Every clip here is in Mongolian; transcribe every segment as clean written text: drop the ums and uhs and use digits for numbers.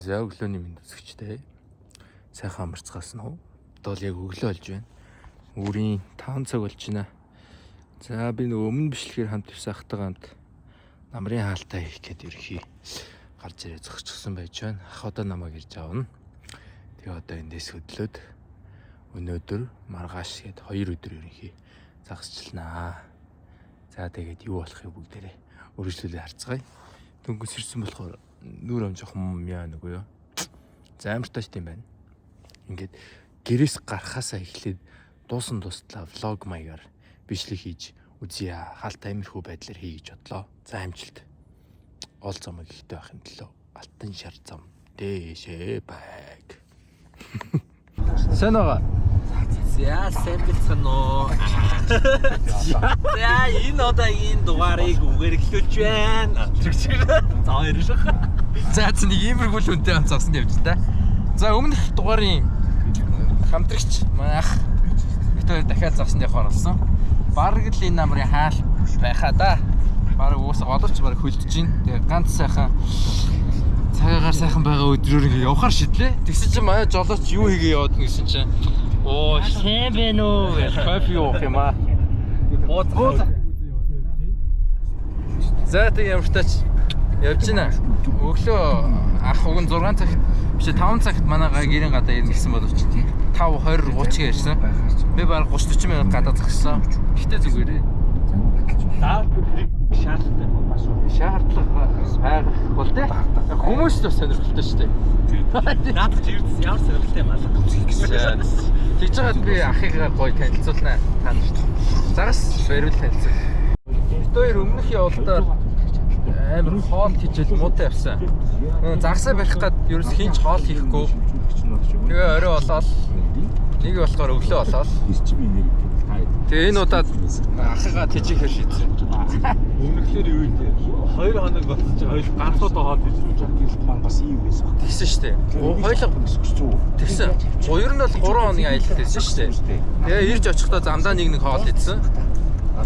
За, өглөөний мэнд үзэгчтэй. Сайхан амарцгаасан уу? Одоо л яг өглөө болж байна. Үүрийн 5 цаг болж байна. За, би нөгөө өмнө бичлэгээр хамт ирсэн ахтайгаа хамт намрын хаалтаа хийх гээд ерхий гарч ирээ зогсчихсон байж байна. Ах одоо намайг ирж авна. Тэгээ одоо эндээс хөдлөөд өнөөдөр, маргааш гээд 2 өдөр ерөнхий загасчлнаа. За, тэгээд юу болохыг бүгдээрээ өргөжлүүлээ харцгаая. Дөнгөж сэрсэн болохоор нүүр ам жоохон яа нөгөө юу. За, амар тааш тийм байна. Ингээд гэрээс гарахаасаа эхлээд дуусан дуслаа vlog маягаар бичлэг хийж үзье. Хаалт амирхүү байдлаар хий гэж бодлоо. За, амжилт. Ол замыг ихтэй байхын төлөө алтан шар зам дээшээ байг. Сайн байгаа. За, сайн бэлцэн үү. За, энэ удаагийн дугаарыг үгэргэлүүлж байна. За, хоёр шах. За за, нэг иймэрхүү л хүнтэй хамт загсанд явж та. За, өмнөх дугаарын хамтрагч манай ах бид хоёр дахиад загсанд явахаар болсон. Бараг л энэ намрын хаал байхаа да. Бараг уусаа головч бараг хөлдөж байна. Тэгээ ганц сайхан цагаагаар сайхан байгаа өдрөөр ингэ явахаар шидлээ. Тэгсэн чинь манай жолооч юу хийгээ яваад гэсэн чинь оо, сайн байна уу гэж кофе уух юм аа. Бууз. За, тэг ямар тач явж байна. Өглөө ах уг нь 6 цагт биш, 5 цагт манай гэрийн гадаа ирнэ гэсэн боловч 5 20 30 ирсэн. Би баг 30 40 минут гадаа зогссон. Гэтэ зүгээрээ. Заавал шаардлагатай. Шаардлага байхгүй л дээ. Хүмүүс ч бас сонирхолтой шүү дээ. Наадах чи ердөөс ямар сонирхолтой юм аа. Тэгж байгаад би ахыгаа гоё танилцуулнаа та нарт. Загас бариул танилцуул. Бид хоёр өмнөх явалтаар амар хоол хийжэл муутай явсан. Загсаа барих гад ерөөс хинч хоол хийхгүй. Тэгээ орой болоод нэг болохоор өглөө болоод. Тэгээ энэ удаад ахыгаа тэжээхээр шийдсэн. Өмнөхлөөр юу юм те? 2 хоног болсон чи хоёр ганц удаа хоол хийж Тэгсэн шүү дээ. Хоёлоо тэгсэн. Ер нь бол 3 хоногийн аялалд байсан шүү дээ. Тэгээ ирж очихдоо замдаа нэг нэг хоол идсэн.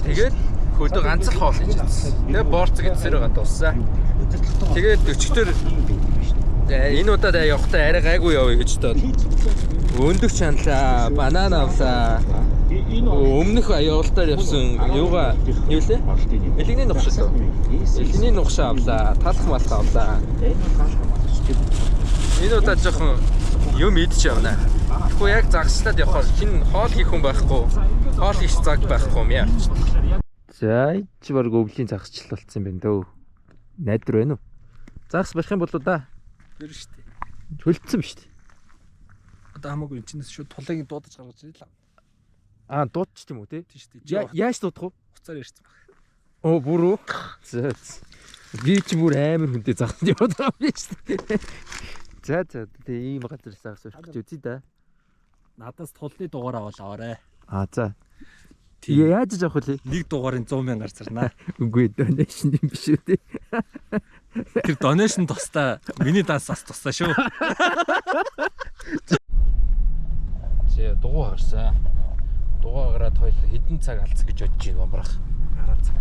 Тэгээд хөдөө ганц л хоол хийж идсэн. Тэгээ борцог идсээр байгаа дууссан. Тэгээд өчигдөр энэ удаад явахдаа арай гайгүй явъя гэж бодоод өндөг чанлаа, банан авлаа. Өмнөх явалтаар явсан юугаа юу лээ? Элэгний нухшаа. Элэгний нухшаа авлаа, талах малах авлаа. Энэ удаа жоохон юм идэж явна. Тэгэхгүй яг загслаад явахаар хин хоол хийх хүн байхгүй. Хоол хийх цаг байхгүй юм яа. За, чи баг өвлийн загасчлал болсон юм байна дөө. Найдвар байна уу? Загас барих юм болоо да. Тэр шүү дээ. Хөлдсөн биз дээ. Одоо хамаагүй энэ чинээс шууд тулыг дуудаж гаргаж ирэл. Аа, дуудчих юм уу те? Тийм шүү дээ. Яаж дуудах вэ? Хуцаар ирсэн баг. Оо, бүр үү? За. Би чи бүр амар хүнтэй загас яваад байгаа юм шүү дээ. За за, тэгээ ийм газар загас барих гэж үзье да. Надаас тулны дугаар авал аваарэ. Аа, за. Яаж авах вэ? Нэг дугаарын 100 мянгаар зарнаа. Үгүй, donation юм биш үү те? Тэр donation тусдаа, миний данс бас тусдаа шүү. Зэ, дугуй гарсан. Дугуй гараад хоёул хэдэн цаг алдсан гэж бодож байна бамбарах. 10 цаг.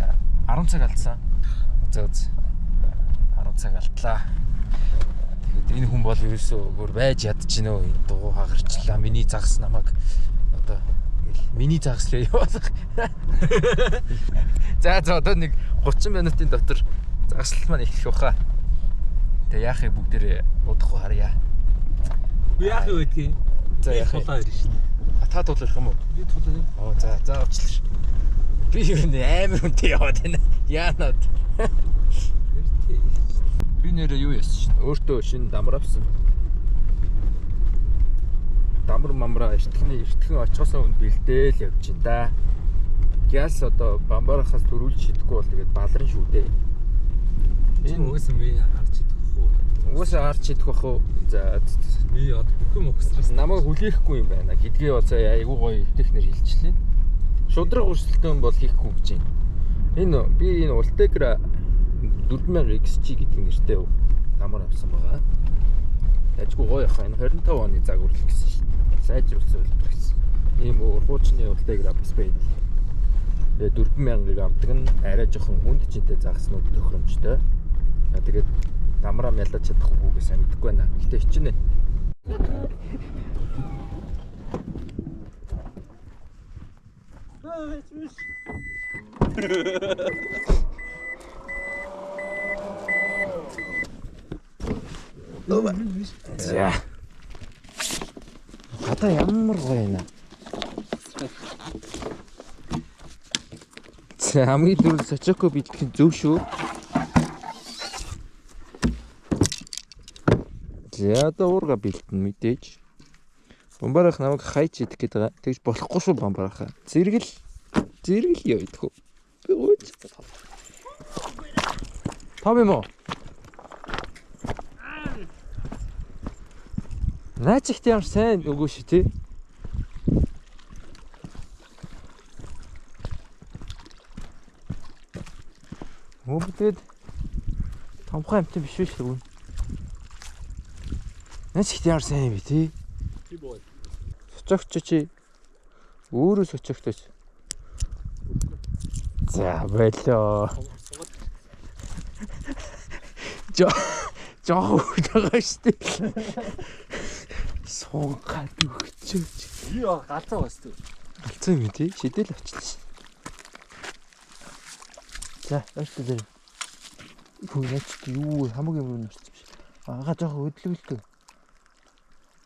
10 цаг алдсан. За за. 10 цаг алдлаа. Тэгээд энэ хүн бол ерөөсөө бүр байж ядчихэв нөө, энэ дугуй хагарчлаа. Миний загас намайг одоо ингээл миний загас л яваалах. За за, одоо нэг 30 минутын дотор загаслал маань эхлэх байхаа. Тэгээ яахыг бүгдээрээ удахгүй харъя. Би яах вэ гэдгийг. За, яах вэ? Тулаа ирнэ шүү дээ. А, та тулах юм уу? Би тулаа. Оо, за за, уучлаа. Би ер нь амар хүнтэй яваад байна. Яанад. Би нэрээ юу яасан шин. Өөртөө шинэ дамар авсан. Дамар мамраа эртгэний эртгэн очихосоо үнд бэлдээл явж байна да. Гяс одоо бамбарахаас төрүүлж шидэхгүй бол тэгээд балрын шүү дээ. Энэ угаасаа би харж идэх уу? Угаасаа харж идэх бах уу? За. Би одоо бүх юм ухсраас Намайг хүлээхгүй юм байна гэдгээ бол сая айгуу гоё эвтэхнэр хэлчихлээ. Шудраг өрсөлдөөн бол хийхгүй гэж байна. Энэ би энэ Ultegra 4000 XG гэдэг нэртэй дамар авсан байгаа. Ажгүй гоё яхаа, энэ 25 оны загвар л гэсэн шин. Сайжруулсан хэлбэр гэсэн. Ийм урхуучны Ultegra бас байдаг. Тэгээ 4000-ыг авдаг нь арай жоохон хүнд жинтэй загаснууд тохиромжтой. Тэгээд Намраа мялаж чадах үгүйгээ сайн мэдэхгүй байна. Гэтэ хичнэ. За. Гадаа ямар гоё юм аа. За хамгийн түрүүнд сочоко бидлэх нь зөв шүү. За одоо уурга бэлтэн мэдээж. Бомбарах намайг хайч идэх гээд байгаа. Тэгж болохгүй шүү бомбарахаа. Зэрэгэл зэрэгэл ёо идэх үү. Би гүйж. Том юм уу? Наа чигт ямар сайн өгөө шүү тий. Өө тэгээд томхон амтан биш биш үү? Наа чигт ямар сайн юм бэ тий? Сочогч чи өөрөө сочогтойч. За болоо. Жо жоо өгч байгаа шүү дээ. Сунгаад өгчөөч. Юу галзуу бас үү? Галзуу юм тий? Шидэл очлоо шин. За, ойртой дээр. Хөө яач юу хамаг юм руу нэрсэн биш. Ага жоохон хөдлөвлөлтөө.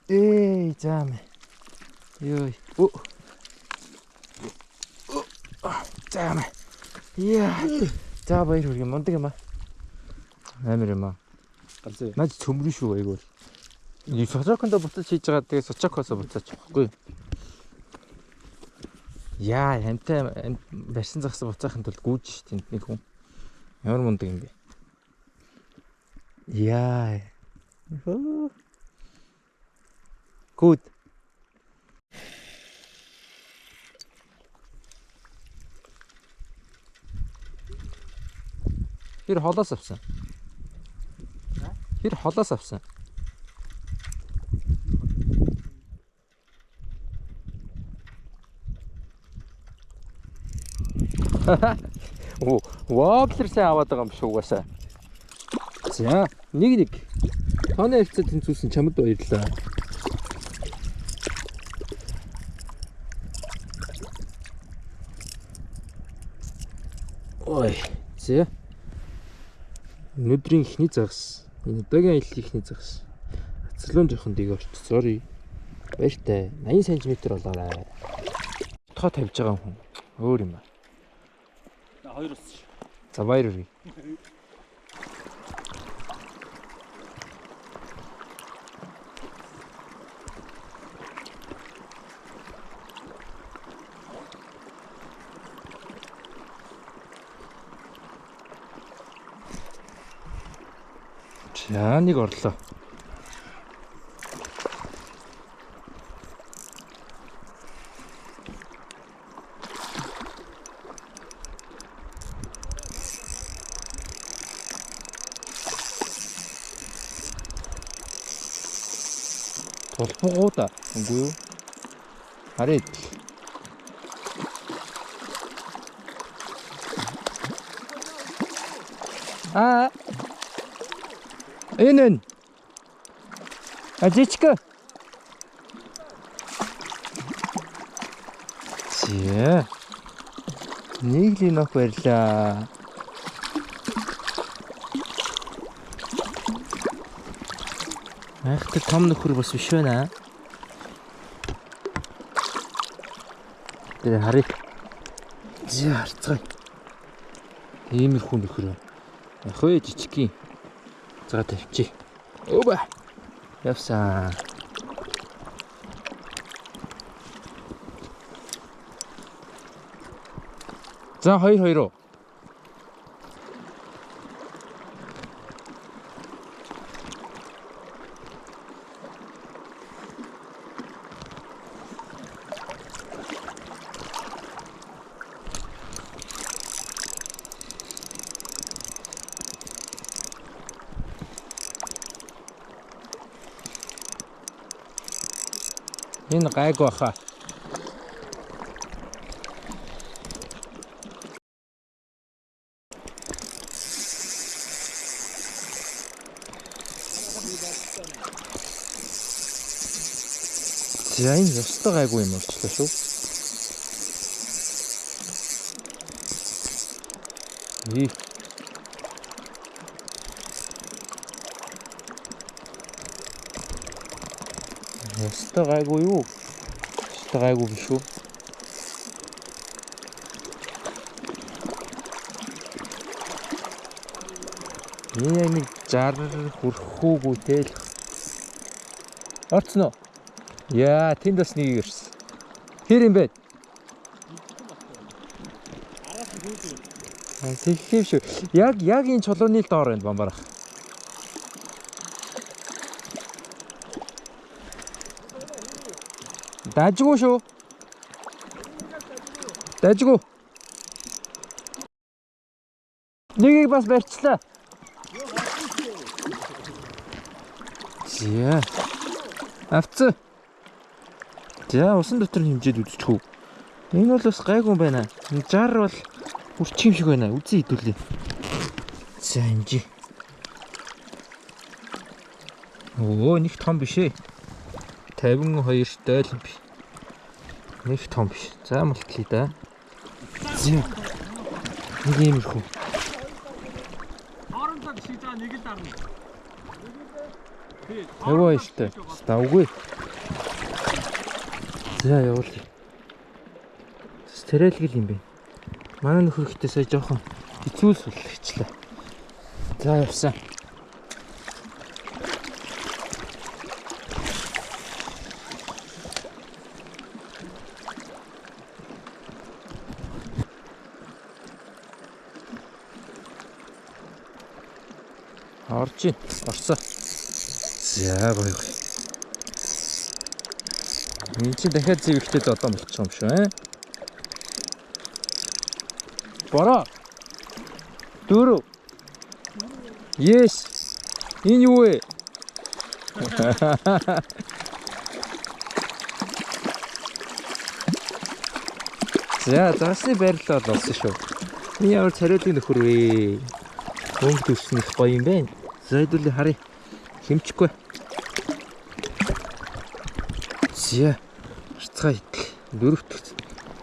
Эй, заа мэ. Йой. Өө. За мэ. Яа. За баяр хүргэе. Мундаг юм аа. Амар юм аа. Галзуу. Наад цөмрөн шүү айгуул. Сочокондо буцаж хийж байгаа тэгээ Сочокосо буцаач байхгүй. Яа, амтай барьсан загас буцаахын тулд гүйж ш тэнд нэг хүн. Ямар мундаг юм бэ? Яа. Хөө. Good. Тэр холоос авсан. Тэр холоос авсан. Оо, воблер сайн аваад байгаа юм биш угаасаа. За, нэг нэг. Тооны харилцаа тэнцвүүлсэн чамд баярлалаа. Ой, за. Өнөөдрийн эхний загас. Энэ удаагийн аяллаа эхний загас. Ацлуун жоохон дэг орч. Sorry. Баяртай. 80 см болоорой. Тоо тавьж байгаа хүн. Өөр юм аа. Хоёр ус. За баяр хүргэе. За нэг орлоо. Тулбагууд үгүй юу? Харъя. Аа. Энэ энэ. Ажичка. Зэ. Нэг линок барьлаа. Айхтар том нөхөр бас биш байна. Тэр харъя. Зэ харцгаая. Иймэрхүү нөхөр байна. Ах вэ жижигхэн. За тавьчих. Оба. Явсан. За 2 2 уу. Энэ гайгүй баха. За, энэ ёстой гайгүй юм болчлоо шүү. Ий. Ёстой гайгүй юу? Ёстой гайгүй биш үү? Энэ яг нэг 60 хүрхүүгүй тэл. Орцно. Яа, тэнд бас нэг ирсэн. Тэр юм бэ? Тэгэхээр шүү. Яг энэ чулууны л доор байна бамбарах. Дажгүй шүү. Дажгүй. Нэгийг бас барьчлаа. За. Авцсан. За, усан дотор хэмжээд үзчих үү. Энэ бол бас гайгүй юм байна. 60 бол хүрчих юм шиг байна. Үзье хэдүүлээ. За, хэмжээ. Өө, нэг том биш ээ. 52 дойл юм биш. Нэг том биш. За, мултлаа да. За. Нэг иймэрхүү. Хоорондоо шийдэж байгаа нэг л дарна. 52-тай. Ста үгүй. За, явуулъя. Царайлгэл юм бэ. Манай нөхөр ихтэй сая жоохон хэцүү суллагчлаа. За, явсан. Орж ин. Орсон. За, гоё гоё. Энд чинь дахиад зэвэгтэй зодон болчих юм шүү, ээ. Бороо. 4. Yes. Энэ юу вэ? За, загасны байрлал бол олсон шүү. Энэ ямар царайлаг нөхөр вэ? Бөмбөг төссөн их гоё юм байна. За, хэдүүлээ харъя. Хэмчихгүй. За, харцгаа идэл.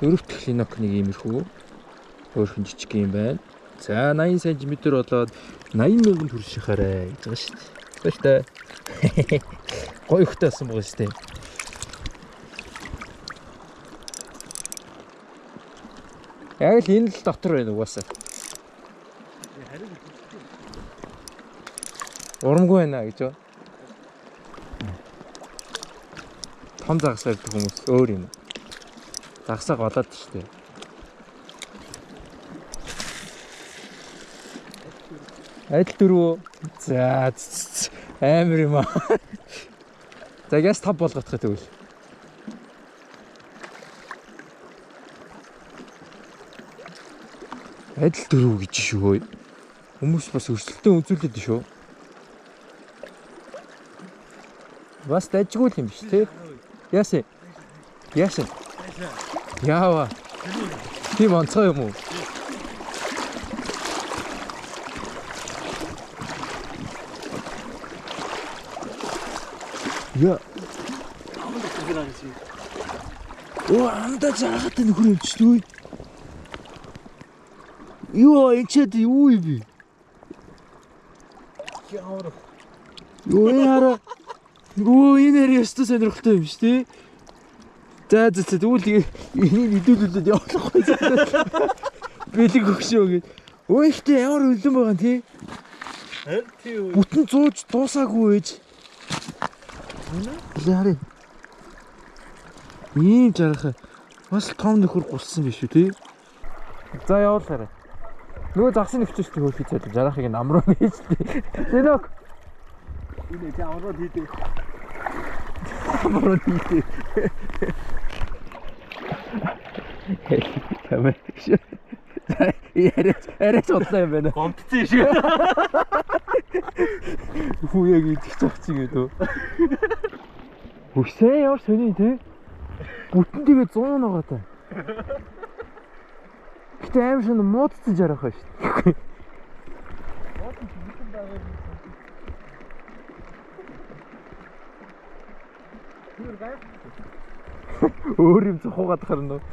Дөрөв дэх линок нэг иймэрхүү. Өөрхөн жижиг юм байна. За, 80 см болоод 80,000 төгрөг шихаарай гэж байгаа шүү дээ. Баяртай. Гоё хөхтэй болсон байгаа шүү дээ. Яг л энэ л дотор байна угаасаа. Урамгүй байна гэж юу? Том загас барьдаг хүмүүс өөр юм. Загасаа голоод шүү дээ. Адил дөрөв. За, амар юм аа. За, гяс 5 болгочих тэгвэл. Адил дөрөв гэж шүү. Хүмүүс бас өрсөлдөөн үзүүлээд шүү. Бас дажгүй юм биш тий? Яасан? Яасан? Яава. Тийм онцгой юм уу? Яа. Оо, андаа жаргатай нөхөр юм чи үү? Юу энэ ч юу юм бэ? Ямар. Юу энэ хараа. Өө, энэ хараа ёстой сонирхолтой юм шүү дээ. За за за, тэгвэл энийг хэдүүлүүлээд явуулахгүй. Бэлэг өгшөө гэж. Өө, ихтэй ямар өлөн байгаа юм тий? Харин тий. Бүтэн зууж дуусаагүй ээж. Лээ харъя. Ийм жаргах. Бас том нөхөр гулсан биш үү тий? За, явуулаарай. Нөгөө загсын нөхцөс хөөх хийцээд жарахыг нам руу нээжтэй. Зэнок. Энэ чи аврал хийдэг. Амруу хийдэг. Камер. За, яриач бодлоо юм байна. Гомдсон юм шиг. Хүү яг идэх цах чи гэдэг. Хөсөө ямар сони те? Бүтэн тэгээ 100 байгаа та. Гэтэ аим шинэ муудсан жарах байна шүү дээ. Өөр юм цухуугаад харна уу?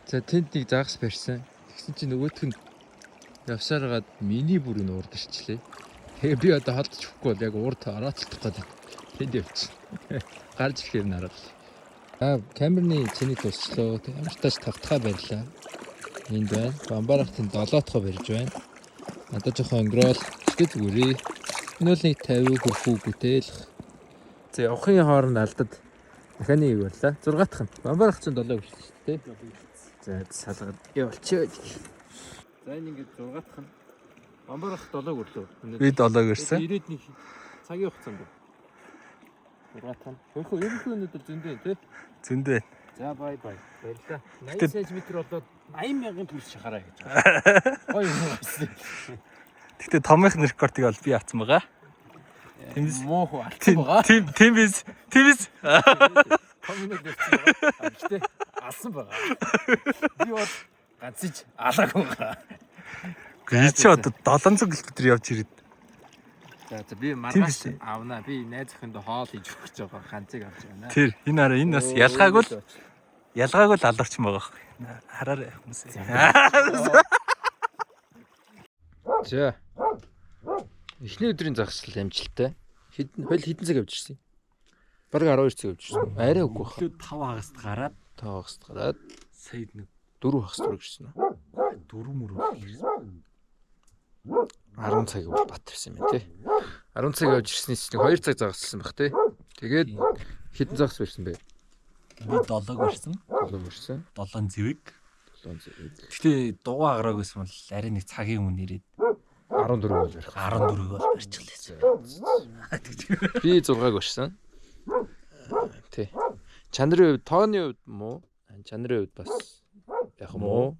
За тэнд нэг загас барьсан. Тэгсэн чинь нөгөөх нь явсараад миний бүрийн урд ирчлээ. Тэгээ би одоо холдож өгөхгүй бол яг урд ороолтох гэдэг. Тэнд явчихсан. Гарч ирэхээр нь хараад. Аа камерны цэнийг дуслаа. Тэг ямар ч тач тавтахаа барьлаа. Энд байна. Бамбарахтын долоотхоо барьж байна. Надад жоохон өнгөрөөл. Тэгэж зүгээрээ. Энэ бол нэг 50 хүрэх үгүйтэй л. За явахын хооронд алдад дахианы юу боллаа? 6 дахь нь. Бамбарах чинь 7 хүрсэн шүү дээ. За салгаад явуулчихъя. За энэ ингээд 6 дахь нь. Бамбарах 7 хүрлээ. Би 7 гэрсэн. Ирээд нэг цагийн хугацаанд. 6 дахь нь. Хөрхөө ерөнхий өнөдөр зөндөө тий. Зөндөө. За бай бай. Баярлалаа. 80 см болоод 80 мянган төгрөг шахаарай гэж байгаа. Гоё юм байна. Гэтэ томынх нь рекордыг бол би авсан байгаа. Тэмээс Муу хөө алдсан байгаа. Тийм тиймээс тиймээс Томног дэрсэн байгаа. Гэхдээ алсан байгаа. Би бол ганцж алаагүй байгаа. Гээ чи одоо 700 км явж ирээд. За за би Тийм маргааш биз дээ. авнаа. Би найз охиндоо хоол хийж өгөх гэж байгаа. Ганцыг авч явна. Тэр энэ араа энэ бас ялгаагүй л ялгаагүй л алуурчин байгаа байхгүй. Хараарай хүмүүс. За. Эхний өдрийн загсал амжилттай. Хэдэн хойл хэдэн цаг явж ирсэн юм? Бараг 12 цаг явж ирсэн. Арай үгүй хаа. Өглөө 5 хагаст гараад 5 хагаст гараад сая нэг 4 хагаст руу ирсэн үү? 4 мөрөв ирсэн. 10 цаг бол бат ирсэн юм тий. 10 цаг явж ирснээс нэг 2 цаг загассан байх тий. Тэгээд хэдэн загас барьсан бэ? Би 7 гэрсэн. 7 барьсан. 7 зэвэг. 7 зэвэг. Гэтэ дугуй агараг байсан бол арай нэг цагийн өмнө ирээд 14 бол барих. 14 бол барьчихлаа. Би 6-аг барьсан. Тий. Чанарын хувьд, тооны хувьд муу. Чанарын хувьд бас яг муу.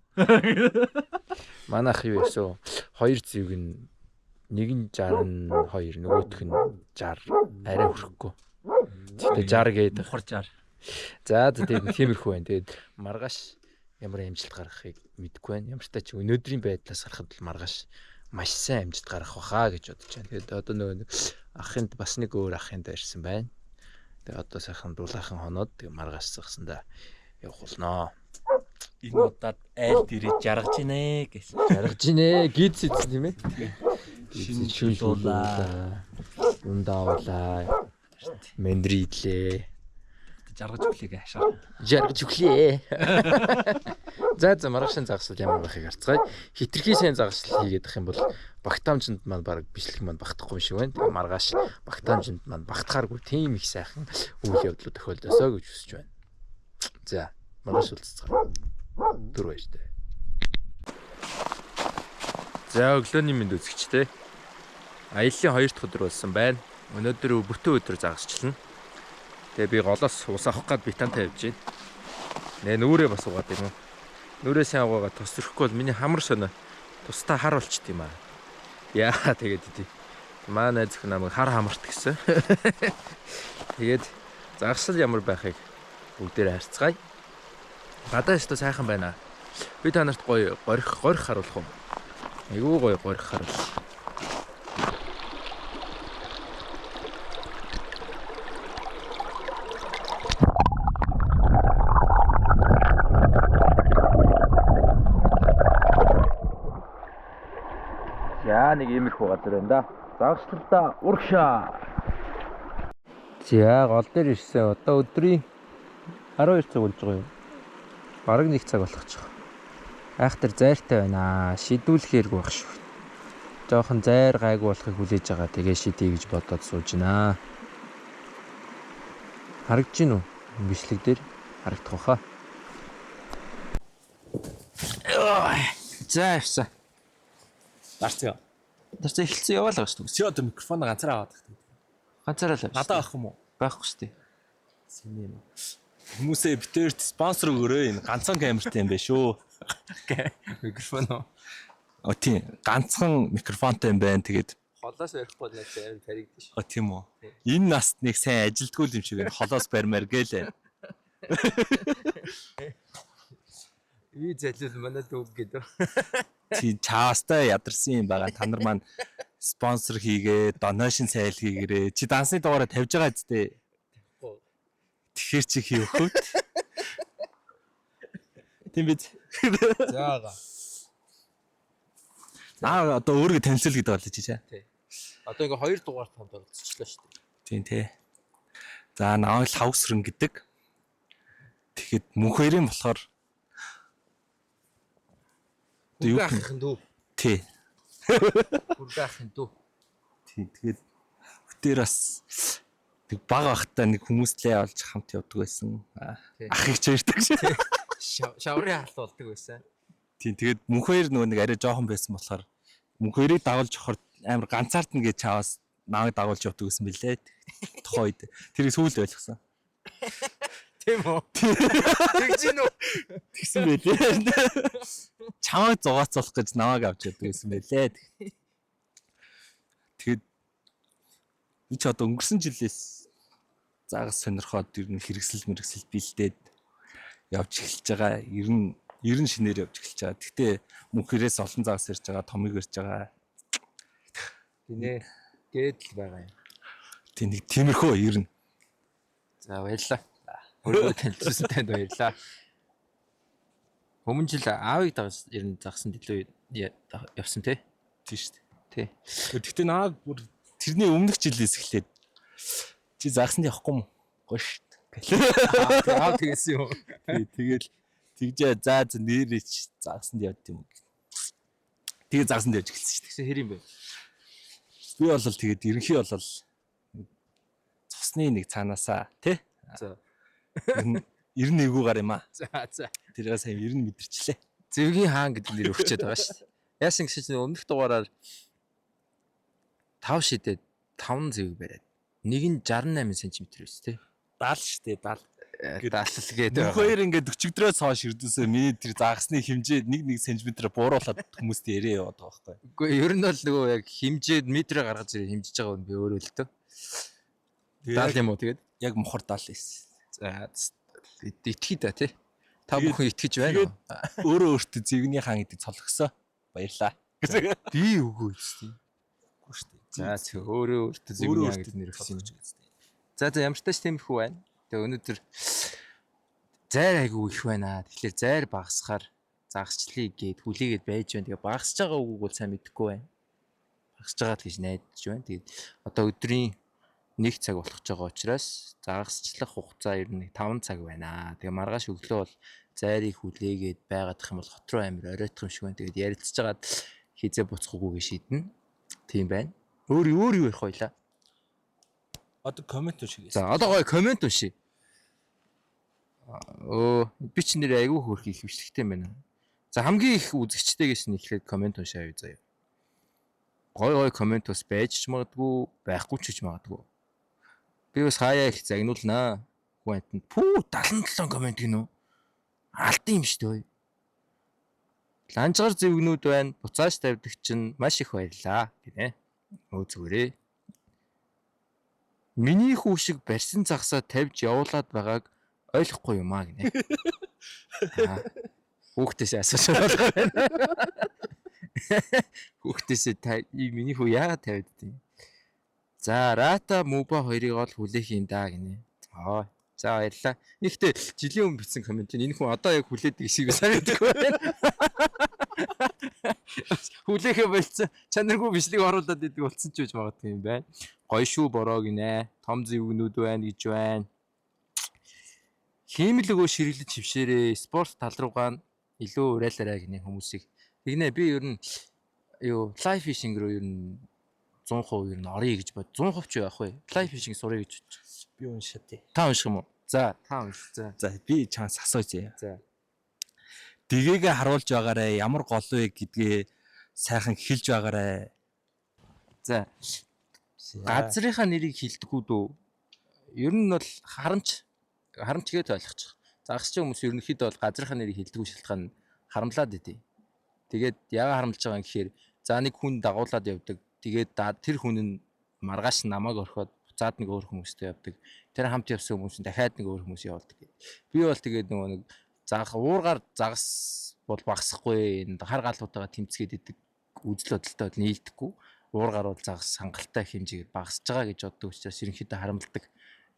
Манайх юу ясоо? Хоёр зэвэг нь нэг нь 62, нөгөөх нь 60. Арай хүрэхгүй. Тэгтээ 60 гэдэг. Мухар 60. За за тэгээд тиймэрхүү байна. Тэгээд маргааш ямар амжилт гаргахыг мэдэхгүй байна. Ямар ч тач өнөөдрийн байдлаас харахад бол маргааш маш сайн амжилт гаргах байхаа гэж бодож байна. Тэгээд одоо нөгөө нэг ахынд бас нэг өөр ахынд ирсэн байна. Тэгээд одоо сайхан дулаахан хоноод тэгээд маргааш загсандаа явах болноо. Энэ удаад айл дээрээ жаргаж гинэ гэсэн. Жаргаж гинэ. Гидс идсэн тийм ээ. Шинэ шүлүүлээ. Ундаавлаа. Мэндри идлээ. Жаргаж өглөөг хашаа. Жаргаж өглөө. За за маргаашийн загасвал ямар байхыг харцгаая. Хитрхи сайн загасвал хийгээд ах юм бол багтаамжинд маань баг бичлэг маань багтахгүй юм шиг байна. Тэгээ маргааш багтаамжинд маань багтахааргүй тийм их сайхан үйл явдлууд тохиолдосоо гэж хүсэж байна. За маргааш уулзцгаая. Түр баяртай. За өглөөний мэнд үзэгчтэй. Аяллаа хоёр дахь өдөр болсон байна. Өнөөдөр бүтэн өдөр загасчлана. Тэгээ би голоос ус авах гад битантай явж байна. Нэ нүрээ бас угаад юм уу? Нүрээ сайн угаагаа тус өрөхгүй бол миний хамар сонио тусдаа хар болчт юм аа. Яа тэгээд идэв. Маа найз зөвхөн намайг хар хамарт гэсэн. Тэгээд загсал ямар байхыг бүгдээрээ харцгаая. Гадаа өстө сайхан байна. Би та нарт гоё горих горих харуулах уу? Айгүй гоё горих харуул. За нэг иймэрхүү газар байна да. Загслалдаа урагшаа. За гол дээр ирсэн. Одоо өдрийн 12 цаг болж байгаа юм. Бараг 1 цаг болох ч. Айхтар зайртай байна. Шидүүлэхээргүй байх шүү. Жохон зайр гайгүй болохыг хүлээж байгаа. Тэгээ шидэ гэж бодоод сууж байна. Харагдаж гин үү? Бичлэг дээр харагдах баха. За явсан. Дарцгаа. Дарцаа эхэлсэн яваал байгаа шүү дээ. Чи одоо микрофон ганцаараа аваад тах. Ганцаараа л авсан. Надад авах юм уу? Байхгүй шүү дээ. Сэний юм. Хүмүүсээ битэрт спонсор өгөөрэй. Энэ ганцхан камертай юм байна шүү. Микрофон уу? О тийм, ганцхан микрофонтой юм байна. Тэгээд Холоос барихгүй бол надад амар таригдэн шүү. о тийм үү. Энэ наст нэг сайн ажилдгүй юм шиг байна. Холоос барьмаар гэлээ. Би залил манай дүүг гэдэг. Чи чаастай ядарсан юм байгаа. Та нар маань спонсор хийгээ, донешн сайл хийгээрэй. Чи дансны дугаараа тавьж байгаа зү. Тэгэхээр чи хийвхөт. Тийм биз? За га. Наа одоо өөрийгөө танилцуул гэдэг болоо чи чаа. Тий. Одоо ингээ хоёр дугаар танд оролцчихлоо шүү дээ. Тийм тий. За намайг Лхавсрэн гэдэг. Тэгэхэд мөнх хоёрын болохоор одоо юу Хүргэ гэх юм? ахын дүү. Тий. Хүргэ ахын дүү. Тий. Тэгээд хөтөр бас нэг баг ахтай нэг хүмүүслээ олж хамт явдаг байсан. Тий. Ах их чирдэг шээ. Шаврын хаалт болдог байсан. Тийм тэгээд мөнх хоёр нөгөө нэг арай жоохон байсан болохоор мөнх хоёрыг дагуулж явахаар амар ганцаардна гэж чаваас намайг дагуулж явдаг гэсэн мэлээ. Тухайн үед тэрийг сүүлд ойлгосон. Тийм үү? Тэгж гин үү? Тэгсэн байлээ. Чамайг зугаацуулах гэж намайг авч явдаг гэсэн мэлээ. Тэгээд би ч одоо өнгөрсөн жилээс загас сонирхоод ер нь хэрэгсэл мэрэгсэл бэлдээд явж эхэлж байгаа. 90 шинээр явж эхэлж байгаа. Гэхдээ мөнхөрөөс олон загас ирж байгаа, томыг ирж байгаа. Гинэ. Гээд л байгаа юм. Тийм нэг тиймэрхүү ер нь. За баярлалаа. Өөрийгөө танилцуулсан танд баярлалаа. Өмнө жил аавыг дагаж ер нь загсан дэлүү явсан тий? Тийм шүү дээ. Тий. Гэхдээ намайг бүр тэрний өмнөх жилээс эхлээд чи загсанд явахгүй юм уу? Гоё шүү дээ. Аав тэгсэн юм. Тий, Тэгэл тэгжээ за за нэрээ чи загсанд явд юм уу. Тэгээ загсанд явж эхэлсэн шүү дээ. Тэгсэн хэр юм бэ? Би бол тэгээд ерөнхий бол цусны нэг цаанаасаа тий За. 91 гар юм аа. За за. Тэрээ сайн 90 мэдэрчлээ. Зэвгийн хаан гэдэг нэр өгчөөд байгаа шүү дээ. Яасан гэсэн чинь өмнөх дугаараар 5 шидэд 5 зэвэг бариад. Нэг нь 68 см байсан тий. 70 шүү дээ 70. Даалал гээд Мөнх хоёр ингээд өчигдрөөс хойш ердөөсөө миний тэр загасны хэмжээ 1 1 см бууруулад хүмүүст яриа яваад байгаа байхгүй. Үгүй ер нь бол нөгөө яг хэмжээд метрээ гаргаж ирээ хэмжиж байгаа юм би өөрөө л дөө. Тэгээд 70 юм уу тэгээд? яг мохор 70 байсан. За итгэе да тий. Та Тэгээд- бүхэн итгэж байна уу? Өөрөө өөртөө зэвгний хаан гэдэг цолгосоо. Баярлаа. Би үгүй үстэй. Үгүй шүү дээ. За зөө өөрөө өөртөө Өөрөө зэвгний хаан өөртөө гэдэг нэр өгсөн. цолгож гэсэн. За за ямар ч тач тиймэрхүү байна. Тэгээ өнөөдөр зайр айгүй их байна. Тэгэхээр зайр багасхаар загасчлыг гээд хүлээгээд байж байна. Тэгээ багасж байгаа үгүйг бол сайн мэдэхгүй байна. Багасж байгаа л гэж найдаж байна. Тэгээд одоо өдрийн 1 цаг болох ч байгаа учраас загасчлах хугацаа ер нь 5 цаг байна. Тэгээ маргааш өглөө бол зайрыг хүлээгээд байгаадах юм бол хот руу амир оройтох юм шиг байна. Тэгээд ярилцж байгаад хизээ буцах үгүйг шийднэ. Тийм байна. Өөр өөр юу ярих байлаа? Одоо коммент уншиг. За одоо гоё коммент уншия. Өө би ч нэр айгүй хөөрх их бичлэгтэй юм байна. За хамгийн их үзэгчтэйгээс нь эхлээд коммент уншаа юу заяа. Гой гой коммент бас байж ч магадгүй, байхгүй ч гэж магадгүй. Би бас хаяа их загнуулнаа. Хүн амтнд пүү 77 коммент гинүү. Алдсан юм шүү дээ. Ланжгар зэвгнүүд байна. Буцааш тавьдаг чинь маш их баярлаа гинэ. Өө зүгээрээ. Миний хүү шиг барьсан загсаа тавьж явуулаад байгааг ойлгохгүй юм аа гинэ. Аа. Хүүхдээсээ асууж байгаа байна. Хүүхдээсээ та миний хүү яагаад тавиад дий? За, Рата Муба хоёрыг ол хүлээх юм даа гинэ. Аа. За баярлалаа. Нэгтээ жилийн өмнө бичсэн коммент энэ хүн одоо яг хүлээдэг шиг сайн мэддэг байна. Хүлээхэ болцсон. Чанаргүй бичлэг оруулаад идэг болсон ч гэж магадгүй юм байна. Гоё шүү бороо гинэ. Том зэвгнүүд байна гэж байна. Хиймэл өгөө ширэглэж хөвшөөрэй. Спорт тал руугаа нь илүү уриалаарай гинэ хүмүүсийг. Тэгнэ би ер нь юу fly fishing руу ер нь 100% ер нь оръё гэж бод. 100% ч яах вэ? Fly fishing сурыг гэж бодож. Би уншаа тий. Та унших юм уу? За, та унш. За. За би чанс асууя зэ. За. Дэгээгээ харуулж байгаарэ ямар гол вэ гэдгээ сайхан хэлж байгаарэ. За. Газрынхаа нэрийг хэлдэггүй дөө. Ер нь бол харамч харамч гээд ойлгочих. Загасч хүмүүс ерөнхийдөө бол газрынхаа нэрийг хэлдэггүй шалтгаан нь харамлаад идэв. Тэгээд яагаад харамлаж байгаа юм гэхээр за нэг хүн дагуулад явдаг. Тэгээд тэр хүн нь маргааш намайг орхиод буцаад нэг өөр хүмүүстэй явдаг. Тэр хамт явсан хүмүүс нь дахиад нэг өөр хүмүүс явуулдаг. Би бол тэгээд нөгөө нэг загас уургаар загас бол багасахгүй энэ хар галуутайгаа тэмцгээд идэг үзэл бодолтой бол нийлдэхгүй. Уургаар бол загас хангалттай хэмжээгээр багасж байгаа гэж боддог учраас ерөнхийдөө харамлдаг.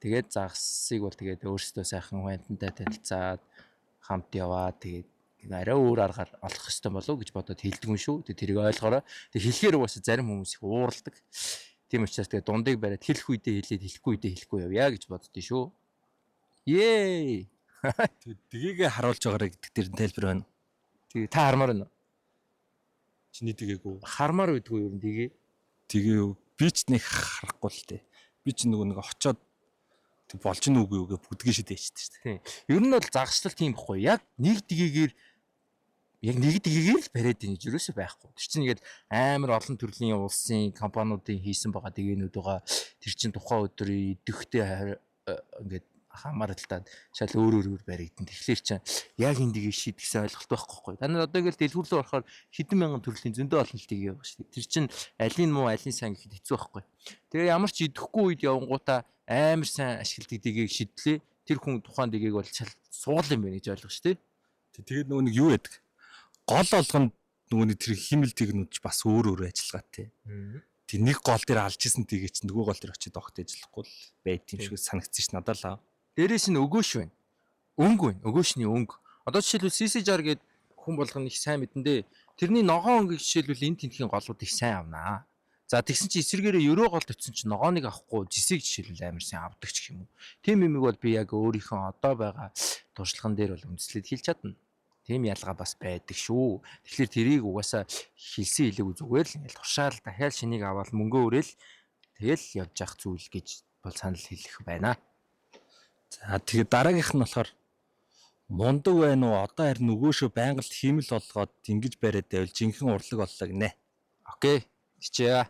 Тэгээд загасыг бол тэгээд өөрсдөө сайхан хүн амьтантай танилцаад хамт яваа, тэгээд арай өөр аргаар олох ёстой болов уу гэж бодоод хэлдэг юм шүү. Тэгээд тэрийг ойлгоорой. Тэгээд хэлэхээр угаасаа зарим хүмүүс их уурладаг. Тийм учраас тэгээд дундыг бариад хэлэх үедээ хэлээд, хэлэхгүй үедээ хэлэхгүй явъя гэж боддоо шүү. Ее. Тэгээд дэгээгээ харуулж байгаарэ гэдэг дээр нь тайлбар байна. Тэгээ та хармаар байна уу? Чиний дэгээгүү. Хармаар байдгүй юу юм дэгээ? Тэгээ юу? Би ч нэг харахгүй л тээ. Би ч нөгөө нэг очоод тэг болж ийн үгүй юу гэ бүгдгээ шидэж шүү дээ. Тийм. Ер нь бол загасчлал тийм бохгүй. Яг нэг дэгээгээр яг нэг дэгээгээр л бариад ийн гэж юусоо байхгүй. Тэр чинь ингээд амар олон төрлийн улсын компаниудын хийсэн байгаа дэгээнүүд байгаа. Тэр чинь тухайн өдөр идэвхтэй ингээд хамааралдаад шал өөр өөр өөр баригдан. Тэгэхээр чинь яг энэ дэгийг шийд гэсэн ойлголт байхгүй байхгүй. Та нар одоо ингээд дэлгүүр рүү орохоор хэдэн мянган төрлийн зөндөө олон л дэгээ байгаа шүү дээ. Тэр чинь алийг муу алийг сайн гэхэд хэцүү байхгүй. Тэгээ ямар ч идэхгүй үед явангуудаа амар сайн ашигладаг дэгийг шийдлээ. Тэр хүн тухайн дэгийг бол шал суугал юм байна гэж ойлгох шүү дээ. Тэгээд нөгөө нэг юу яадаг? Гол болгонд нөгөө нэг тэр химэл тэгнүүд ч бас өөр өөр ажиллагаатай. Тэг нэг гол дээр алж исэн тэгээ чинь нөгөө гол дээр очиод огт ажиллахгүй л байд юм шиг санагдсан ш надад л. Дээрээс нь өгөөш байна. Өнгө байна. Өгөөшний өнгө. Одоо жишээлбэл CC60 гээд хүн болгоно их сайн мэдэн дээ. Тэрний ногоон өнгийг жишээлбэл энэ тентхийн голууд их сайн авнаа. За тэгсэн чинь эсрэгээрээ ерөө голд очисон чинь ногооныг авахгүй жисийг жишээлбэл амар сайн авдаг ч юм уу. Тийм юмыг бол би яг өөрийнхөө одоо байгаа туршлаган дээр бол үндэслээд хэлж чадна. Тийм ялгаа бас байдаг шүү. Тэгэхээр тэрийг угаасаа хэлсэн хэлээгүй зүгээр л ингээл туршаал дахиад шинийг аваад мөнгөө өрөөл тэгэл явж явах зүйл гэж бол санал хэлэх байна. За тэгээд дараагийнх нь болохоор мундаг байна уу? Одоо харин нөгөөшөө байнга л хиймэл болгоод ингэж бариад байвал жинхэнэ урлаг боллоо гинэ. Окей. Хичээе.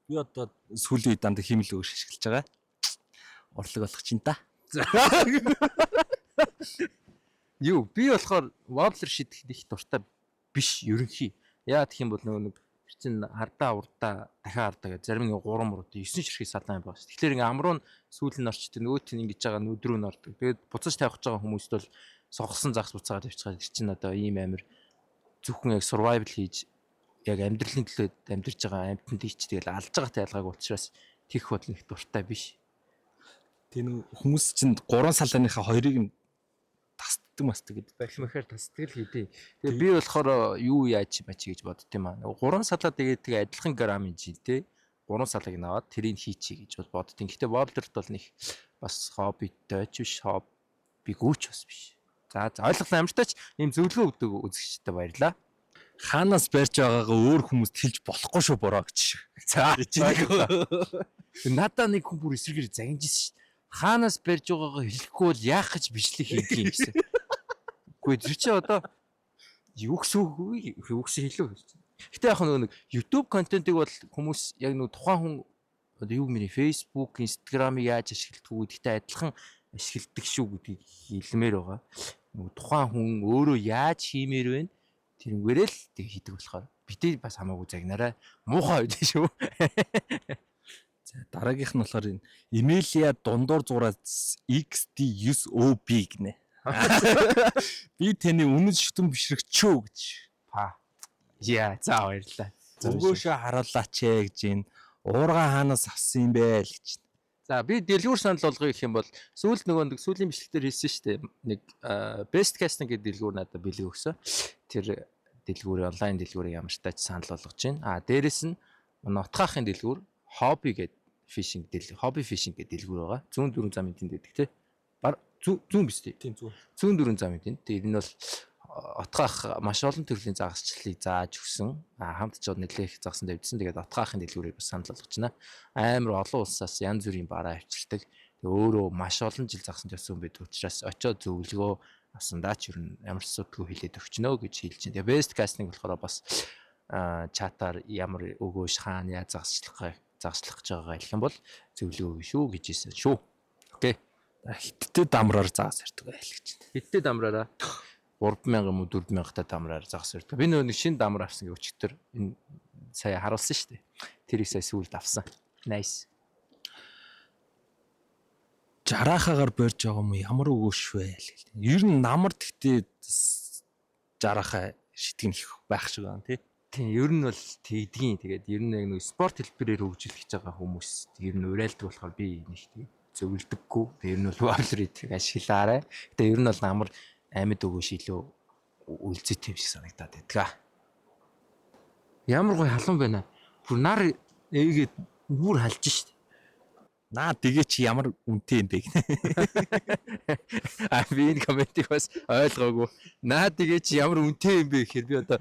Би одоо сүүлийн үед дандаа хиймэл өгөөш ашиглаж байгаа. Урлаг болох чинь та. Юу би болохоор wobbler шидэх их дуртай биш ерөнхий. Яа гэх юм бол нөгөө нэг тэр чинь хардаа урдаа дахиад хардаа гэж зарим нэг 3 мурууд 9 ширхэг салаан байгаа шүү. Тэгэхээр ингээ амруу нь сүүл нь орчдөг, нөгөөт нь ингэж байгаа нүд рүү нь ордог. Тэгээд буцаж тавих гэж байгаа хүмүүст бол согсон загас буцаагаад тавьчихаар тэр чинь одоо ийм амир зөвхөн яг survival хийж яг амьдралын төлөө амьдарч байгаа амьтанд ич тэгэл алж байгаатай ялгаагүй учраас тех бол нэг дуртай биш. Тэг нэг хүмүүс чинь 3 салааныхаа хоёрыг нь тасддаг масдаг гэдэг. Бахимахаар тасдаг л хэдий. Тэгээ би болохоор юу яаж мачи гэж бодд юм аа. Нөгөө 3 салаа тэгээд тэгээ адилхан грамын жинтэй 3 салааг нь аваад тэрийг хийчихье гэж бол бодд. Гэхдээ wobbler-т бол нэг бас хоббитой ч биш, хоббиггүй ч бас биш. За за ойлголоо амартай ч ийм зөвлөгөө өгдөг үзэгчдэд баярлаа. Хаанаас барьж байгаагаа өөр хүмүүст хэлж болохгүй шүү бороо гэж. За надаа нэг хүн бүр эсрэгээр загинжсэн шүү. Хаанаас барьж байгаагаа хэлэхгүй бол яах гэж бичлэг хийдэг юм гэсэн. Үгүй тэр чи одоо юу гэсэн үг вэ? Юу гэсэн хэлв. Гэтэ яг нөгөө нэг YouTube контентыг бол хүмүүс яг нөгөө тухайн хүн одоо юу гэмээр Facebook, Instagram-ыг яаж ашигладаг вэ гэдэгтэй адилхан ашигладаг шүү гэдгийг хэлмээр байгаа. Нөгөө тухайн хүн өөрөө яаж хиймээр вэ? Тэрнгээрээ л тэг хийдэг болохоор битээ бас хамаагүй загнараа муухай байд шүү. За дараагийнх нь болохоор энэ Эмилия дундуур зураас XD9OB гинэ. Би таны үнэн шүтэн бишрэгчөө гэж. Па. Яа, за баярлалаа. Өгөөшөө харуулаач ээ гэж энэ уурга хаанаас авсан юм бэ л гэж. За би дэлгүүр санал болгоё гэх юм бол сүүлд нөгөө нэг сүүлийн бичлэг дээр хэлсэн шүү дээ. Нэг Best Casting гэдэг дэлгүүр надад бэлэг өгсөн. Тэр дэлгүүрийн онлайн дэлгүүрийг ямар ч тач санал болгож байна. А дээрэс нь нутгаахын дэлгүүр Hobby гэдэг fishing дэлгүүр, Hobby fishing гэдэг дэлгүүр байгаа. Зүүн дөрвөн замын тэнд байдаг тий. Бар зүүн биз дээ. Тийм зүүн. Зүүн дөрвөн замын тэнд. Тэр энэ бол отгаах маш олон төрлийн загасчлалыг зааж өгсөн. А хамт ч нэлээх загсан тавьдсан. Тэгээд отгаахын дэлгүүрийг бас санал болгож байна. Амар олон улсаас янз бүрийн бараа авчирдаг. Тэгээ өөрөө маш олон жил загсан явсан хүн байдаг учраас очиод зөвлөгөө авсандаа ч ер нь ямар ч асуудалгүй хэлээд өгчнө гэж хэлж байна. Тэгээ best casting болохоор бас чатаар ямар өгөөш хаана яа загасчлах загасчлах гэж байгаагаа хэлэх юм бол зөвлөгөө өгнө шүү гэж хэлсэн шүү. Окей. Хиттэй дамраар загас ярьдаг байл гэж. Хиттэй дамраараа 3000 юм уу 4000 та дамраар загас ярьдаг. Би нөгөө нэг шинэ дамар авсан гэх өчигдөр энэ сая харуулсан шүү дээ. Тэрийг сая сүүлд авсан. Nice. Жараахаагаар борж байгаа юм ямар өгөөш вэ л гэл. Ер нь намар тэгтээ жараахаа шитгэн их байх шиг байна тий. Тийм, ер нь бол тэгдгийн. Тэгээд ер нь яг нэг спорт хэлбэрээр хөгжүүлэх гэж байгаа хүмүүс ер нь уриалдаг болохоор би нэг тийм. Зөвлөдөггүй. Ер нь бол wobbler идэх ашиглаарай. Гэтэ ер нь бол амар амьд өгөөш илүү үлзийтэй юм шиг санагдаад байдаг. Ямар гоё халуун байна. Бүр нар ээгээд бүр халж шít. Наа дэгээ чи ямар үнэтэй юм бэ гэнэ. А би энэ комментиг бас ойлгоогүй. Наа дэгээ чи ямар үнэтэй юм бэ гэхээр би одоо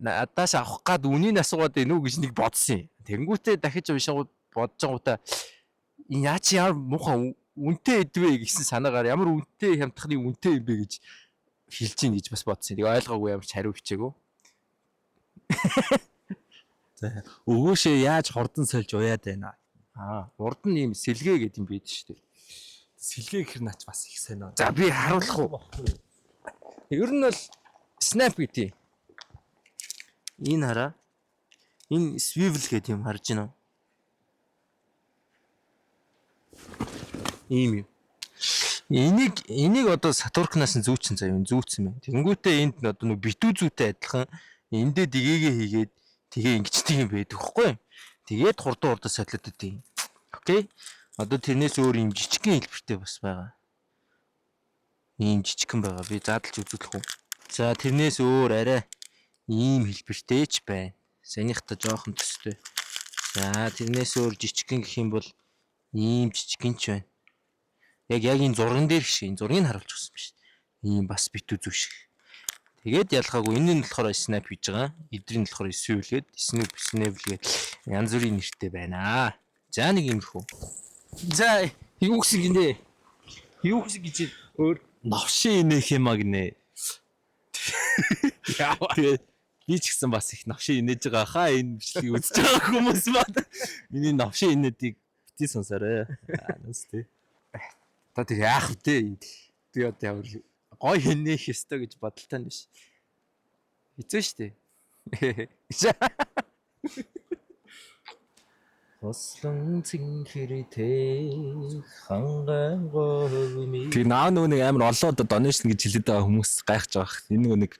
надаас авах гад үнийг асуугаад байна уу гэж нэг бодсон юм. Тэнгүүтээ дахиж уншингууд бодож байгуудаа энэ яа чи ямар муухай үнэтэй эдвэ гэсэн санаагаар ямар үнэтэй хямдхны үнэтэй юм бэ гэж хэлж ийн гэж бас бодсон. Тэгээ ойлгоогүй ямар ч хариу бичээгүй. За өгөөшөө яаж хурдан сольж уяад байна. Аа, урд нь ийм сэлгээ гэдэг юм байд шүү дээ. Сэлгээ гэхэр наач бас их сонио. За би харуулах уу? Ер нь бол snap гэдэг. Энэ хараа. Энэ swivel гэдэг юм харж байна уу? Ийм юм. Энийг одоо Сатуркнаас нь зүүцэн заяа юм зүүцсэн байна. Тэнгүүтээ энд нь одоо нэг битүү зүүтэй адилхан эндээ дэгээгээ хийгээд тэгээ ингэчдэг юм байдаг хгүй юу? Тэгээд хурдан хурдан солиод идэв. Окей. Одоо тэрнээс өөр юм жижигхэн хэлбэртэй бас байгаа. Ийм жижигхэн байгаа. Би заадалж үзүүлэх үү. За тэрнээс өөр арай ийм хэлбэртэй ч байна. Санийхтай жоохон төстэй. За тэрнээс өөр жижигхэн гэх юм бол ийм жижигхэн ч байна. Яг энэ зурган дээр шиг энэ зургийг харуулж өгсөн биш. Ийм бас битүү зүг шиг. Тэгээд ялгаагүй энэ нь болохоор snap хийж байгаа. Эдрийн болохоор swivel гээд snap snap гээд янз бүрийн нэртэй байна. За нэг иймэрхүү. За юу гэсэн гинэ? Юу гэсэн гэж өөр Новшин инээх юм а гинэ. яа. Тэгээ би ч гэсэн бас их новшин инээж байгаа хаа энэ бичлэгийг үзэж байгаа хүмүүс маань миний новшин инээдийг бити сонсоорой. Аа нүс тий. Одоо тэр яах вэ? Би одоо ямар гой хинээх ёстой гэж бодолтой нь биш. Хэцүү шүү дээ. Хослон цэнхэртэй хангай говьми. Тэгээ наа нөгөө нэг амар олон одоо donation гэж хэлээд байгаа хүмүүс гайхаж байгаа. Энэ нөгөө нэг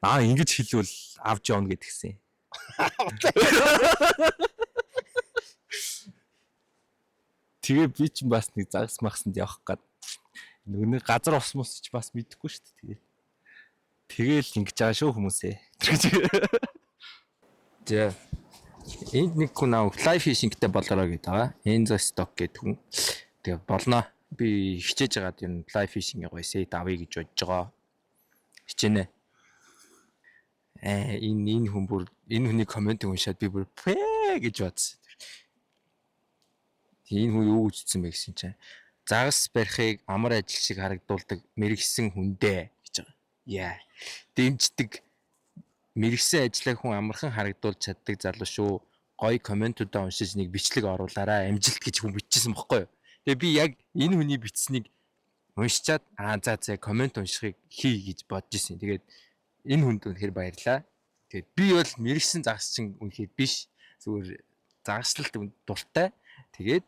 наа ингэж хэлвэл авч явна гэдгсэн. Тэгээ би ч бас нэг загас магсанд явах гад нөгөө нэг газар ус мус ч бас мэдэхгүй шүү дээ. Тэгээ тэгэл ингэж байгаа шүү хүмүүсээ. За. Энд нэг хүн аа fly fishing-тэй болороо гэдэг байгаа. Enzo stock гэдэг хүн. Тэгээ болно. Би хичээж байгаад юм fly fishing-ийн гоё set авъя гэж бодож байгаа. Хичээнэ. Энэ хүн бүр энэ хүний комментиг уншаад би бүр пэ гэж бодсон. Энэ хүн юу гэж хэлсэн бэ гэсэн чинь загас барихыг амар ажил шиг харагдуулдаг мэрэгсэн хүндээ гэж байгаа. Яа. Дэмждэг мэрэгсэн ажлаа хүн амархан харагдуулж чаддаг залуу шүү. Гоё комментуудаа уншиж нэг бичлэг оруулаарай. Амжилт гэж хүн бичсэн бохгүй юу? Тэгээ би яг энэ хүний бичсэнийг уншичаад аа за за коммент уншихыг хий гэж бодож исэн. Тэгээд энэ хүнд үнэхээр баярлалаа. Тэгээд би бол мэрэгсэн загасчин үнэхээр биш. Зүгээр загаслалт дуртай. Тэгээд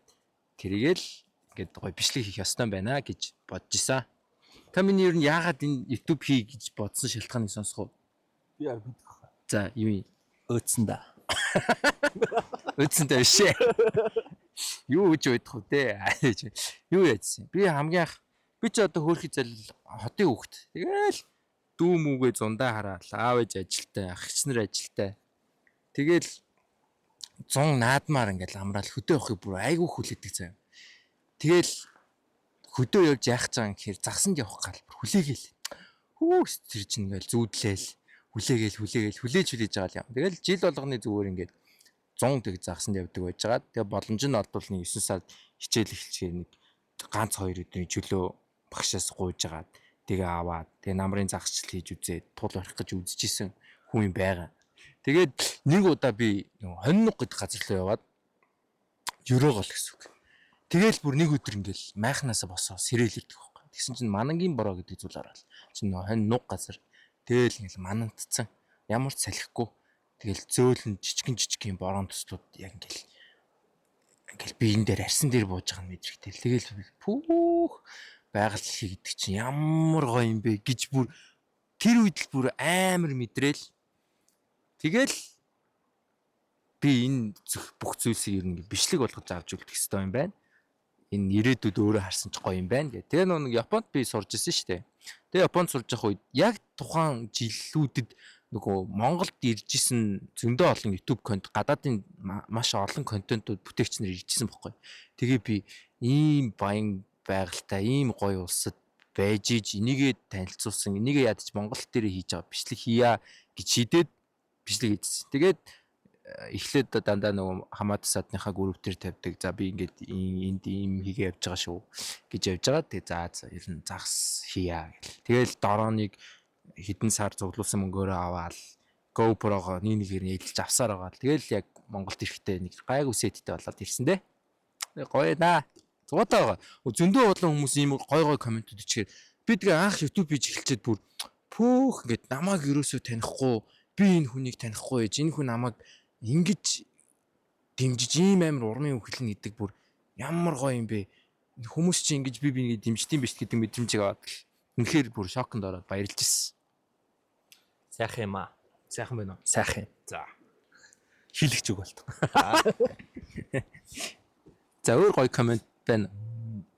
тэргээл ингээд гоё бичлэг хийх ёстой байна гэж бодож исэн. Та миний ер нь яагаад энэ YouTube хий гэж бодсон шалтгааныг сонсох уу? Би яар мэдэх байна. За юу юм? Өөдсөн да. Өөдсөнтэй биш ээ. Юу гэж уйдах вэ те? Юу яжсэн? Би хамгийн анх би ч одоо хөөрхий залил хотын хүүхэд. Тэгэл дүү мүгээ зундаа хараал. Аав ээж ажилтай, ах эгч нар ажилтай. Тэгэл зун наадмаар ингээл амраал хөдөө явахыг бүр айгүй хүлээдэг заяа. Тэгэл хөдөө явж яах гэж байгаа юм гэхээр загсанд явах гал бүр хүлээгээл. Хүүс тэр чинь ингээл зүүдлээл хүлээгээл хүлээгээл хүлээж хүлээж байгаа л юм. Тэгэл жил болгоны зүгээр ингээд 100 тэг загсанд явдаг байж байгаа. Тэгээ боломж нь олдвол нэг 9 сард хичээл эхэлчихээр нэг ганц хоёр өдрийн чөлөө багшаас гуйж агаад тэгээ аваад тэгээ намрын загсчил хийж үзээд тул орох гэж үзчихсэн хүн юм байгаа. Тэгээд нэг удаа би хоньног гэдэг газар руу яваад ерөөгөл гэсэн үг. Тэгэл бүр нэг өдөр ингээл майхнаасаа босоо сэрэл ирдэг байхгүй. Тэгсэн чинь манангийн бороо гэдэг зүйл ороод. Чинь нөгөө хонь нуг газар тэгэл ингээл манантцсан. Ямар ч салхигүй. Тэгэл зөөлөн жижигэн жижигхэн борон төслүүд яг ингээл ингээл би энэ дээр арьсан дээр бууж байгаа нь мэдрэгтэл. Тэгэл пүүх байгаль дэлхий гэдэг чинь ямар гоё юм бэ гэж бүр тэр үед л бүр амар мэдрээл. Тэгэл би энэ бүх зүйлсийг ер нь бичлэг болгож авч үлдэх хэрэгтэй юм байна. Энэ ирээдүйд өөрөө харсан ч гоё юм байна гэх. Тэгээ нөгөө нэг Японд би сурж ирсэн шүү дээ. Тэгээ Японд сурж явах үед яг тухайн жилүүдэд нөгөө Монголд ирж исэн зөндөө олон YouTube контент, гадаадын маш олон контентууд бүтээгч нар ирж исэн бохгүй. Тэгээ би ийм баян байгальтай, ийм гоё улсад байж иж энийгээ танилцуулсан, энийгээ ядаж Монгол дээр хийж байгаа бичлэг хийя гэж шийдээд бичлэг хийжсэн. Тэгээд эхлээд дандаа нөгөө Хамаат садныхаа групп дээр тавьдаг. За би ингээд энд ийм хийгээ явж байгаа шүү гэж явж байгаа. Тэгээ за ер нь загас хийя гэл. Тэгэл дорооныг хэдэн сар цуглуулсан мөнгөөрөө аваад GoPro-го нэг нэгээр нь эдэлж авсаар байгаа. Тэгэл яг Монголд ирэхдээ нэг гайгүй сеттэй болоод ирсэн дээ. Гоё наа. Зугаатай байгаа. Зөндөө олон хүмүүс ийм гой гой комментүүд бичгээр би тэгээ анх YouTube хийж эхэлчихэд бүр пөөх ингээд намайг ерөөсөө танихгүй, би энэ хүнийг танихгүй ээж энэ хүн намайг ингэж дэмжиж ийм амар урмын үг хэлнэ гэдэг бүр ямар гоё юм бэ. Хүмүүс чи ингэж би бинийг дэмждэг юм биш гэдэг мэдрэмжийг аваад л үнэхээр бүр шоконд ороод баярлж ирсэн. Сайхан юм аа. Сайхан байна уу? Сайхан юм. За. Хилэгч үг болтго. За өөр гоё коммент байна.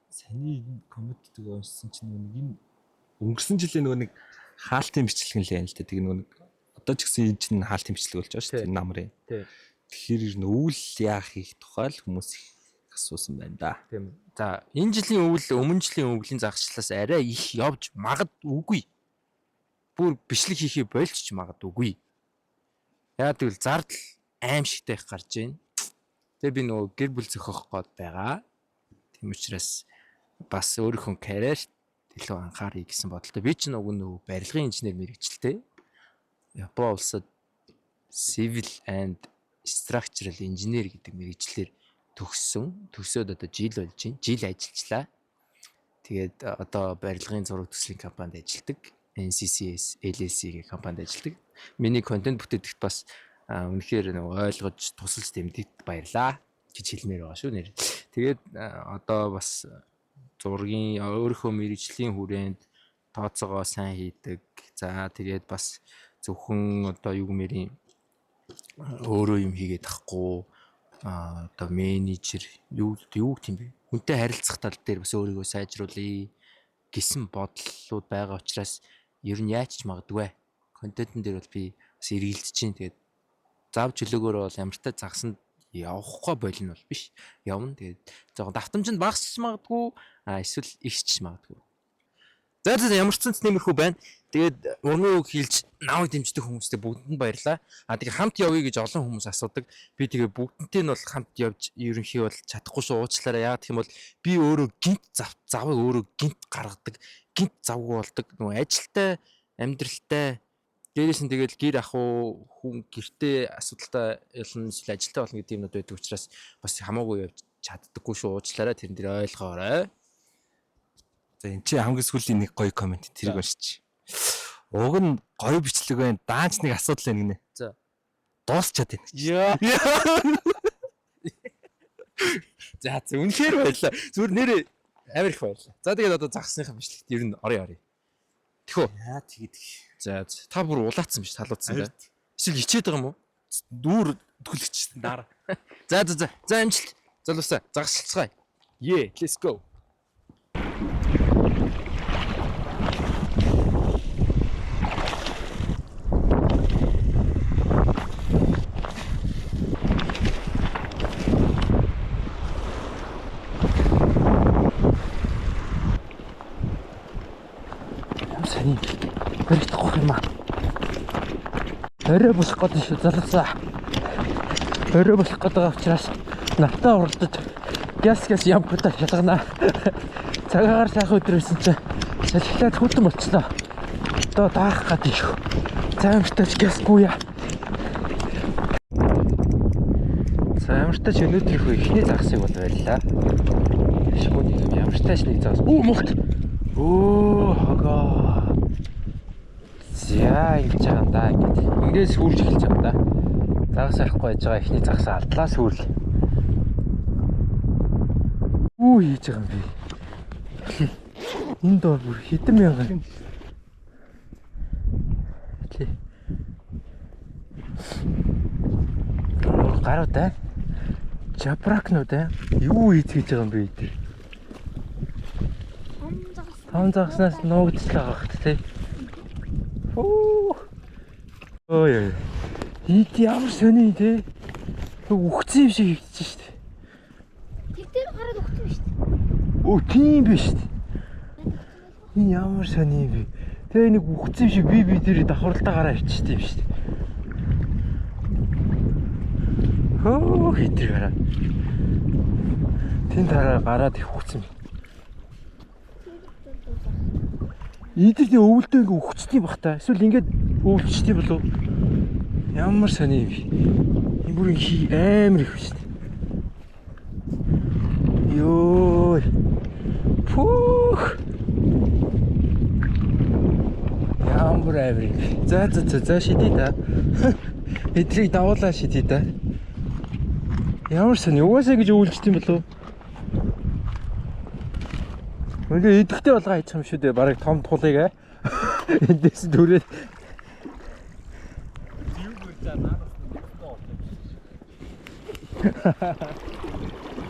Саний коммент тэгээ уншсан чинь нөгөө нэг энэ өнгөрсөн жилийн нөгөө нэг хаалтын бичлэг нь л юм л да. Тэгээ нөгөө нэг одоо ч гэсэн энэ чинь хаалтын бичлэг болж байгаа шүү дээ. Намрын. Тий. Тэгэхээр ер нь өвөл яах их тухай л хүмүүс их асуусан байна да. Тийм. За энэ жилийн өвөл өмнө жилийн өвлийн загасчлаас арай их явж магадгүй. Бүр бичлэг хийхээ больчч магадгүй. Яа гэвэл зардал аимшигтай их гарч байна. Тэгээ би нөгөө гэр бүл зохиох гээд байгаа. Тийм учраас бас өөрийнхөө карьерт илүү анхааръя гэсэн бодолтой. Би ч нөгөө нөгөө барилгын инженер мэрэгчлээ. Япон улсад Civil and Structural Engineer гэдэг мэрэгчлэр төгссөн. Төгсөөд одоо жил болж байна. Жил ажиллажлаа. Тэгээд одоо барилгын зураг төслийн компанид ажилладаг. NCCS LLC гэх компанид ажилладаг. Миний контент бүтээдэгт бас үнэхээр нөгөө ойлгож тусалж дэмжигд баярлаа гэж хэлмээр байгаа шүү нэр. Тэгээд одоо бас зургийн өөрийнхөө мэрэгжлийн хүрээнд тооцоогоо сайн хийдэг. За тэгээд бас зөвхөн одоо юу гэмээрийн өөрөө юм хийгээд тахгүй одоо менежер юу юу гэх юм бэ? Хүнтэй харилцах тал дээр бас өөрийгөө сайжруулъя гэсэн бодлууд байгаа учраас ер нь яаж ч магадгүй. Контентын дээр бол би бас эргэлдэж чинь тэгээд зав чөлөөгөөр бол ямартай загсанд явахгүй болно бол биш. Явна. Тэгээд жоохон давтамж нь багасч магадгүй, а эсвэл ихсч магадгүй. За за ямар ч зүйл нэмэрхүү байна. Тэгээд урмын үг хэлж намайг дэмждэг хүмүүстээ бүгдэнд нь баярлалаа. А тэгээ хамт явъя гэж олон хүмүүс асуудаг. Би тэгээ бүгдэнтэй нь бол хамт явж ерөнхий бол чадахгүй шүү уучлаарай. Яагаад гэх юм бол би өөрөө гинт завыг өөрөө гинт гаргадаг. Гинт завгүй болдог. Нөгөө ажилтай, амьдралтай дээрээс нь тэгэл гэр ах уу хүн гэртээ асуудалтай ялна эсвэл ажилтай болно гэдэг юмнууд байдаг учраас бас хамаагүй явж чаддаггүй шүү уучлаарай. Тэрэн дээр ойлгоорой. За энэ чи хамгийн сүүлийн нэг гоё коммент тэрийг уншиж. Уг нь гоё бичлэг байна. Даанч нэг асуудал байна гинэ. За. Дуусчаад байна. Яа. За за үнэхээр баярлаа. Зүгээр нэрээ амар их баярлаа. За тэгээд одоо загсныхаа бичлэгт ер нь орё орё. Тэхүү. Яа тэгээд За за. Та бүр улаацсан биш талуудсан да. Эсвэл хичээд байгаа юм уу? Дүүр түлэгч дараа. За за за. За амжилт. Залуусаа загасчлцгаая. Yeah, let's go. Сайн баригдахгүй юм аа. Орой болох гээд шүү залуусаа. Орой болох гээд байгаа учраас надтай уралдаж гяс гяс ямкуудаа шалгана. Цагаагаар сайхан өдөр байсан чинь салхилаад хүтэн болчлоо. Одоо даах гээд шүү. За ямартай ч гясгүй яа. За ямартай ч өнөөдрийнхөө эхний загсыг бол байлаа. Ашгүй нэг юм ямартай ч нэг загас. Оо мухт. Өө хогоо. За ингэж байгаа юм да ингэж. Ингээд сүрж эхэлж байгаа юм да. Загас арахгүй байж байгаа эхний загсаа алдлаа сүрл. Юу хийж байгаа юм бэ? Энэ доор бүр хэдэн мянган. Тий. Гарууд аа. Жабракнууд аа. Юу хийж байгаа юм бэ энэ? Том загаснаас нуугдчихлаа багт тий. Хөө. Ой. Ийд ямар сони тий. Үхсэн юм шиг хийгдэж штэ. Тэр дээр гараад өгсөн шүү дээ. Өө тийм биш штэ. Энэ ямар сони юм бэ? Тэгээ нэг үхсэн юм шиг би тэр давхарлалтаа гараа авчижтэй юм штэ. Хөө хитрэг гараа. Тэн тараа гараад их үхсэн юм. Эдгээр тийм өвөлдөө ингээ үхчихсэн бах та. Эсвэл ингээд өвөлчтэй болов. Ямар сони юм бэ? Энэ бүр хий амар их шүү дээ. Йоо. Пүүх. Ямар амар юм бэ? За за за за шидий та. Эдрийг давуулаа шидий та. Ямар сони угаасаа ингэж өвөлчтэй болов. Өнөө идэхтэй болгоо хийчих юм шүү дээ. Бараг том тулыг аа. Эндээс дүрээд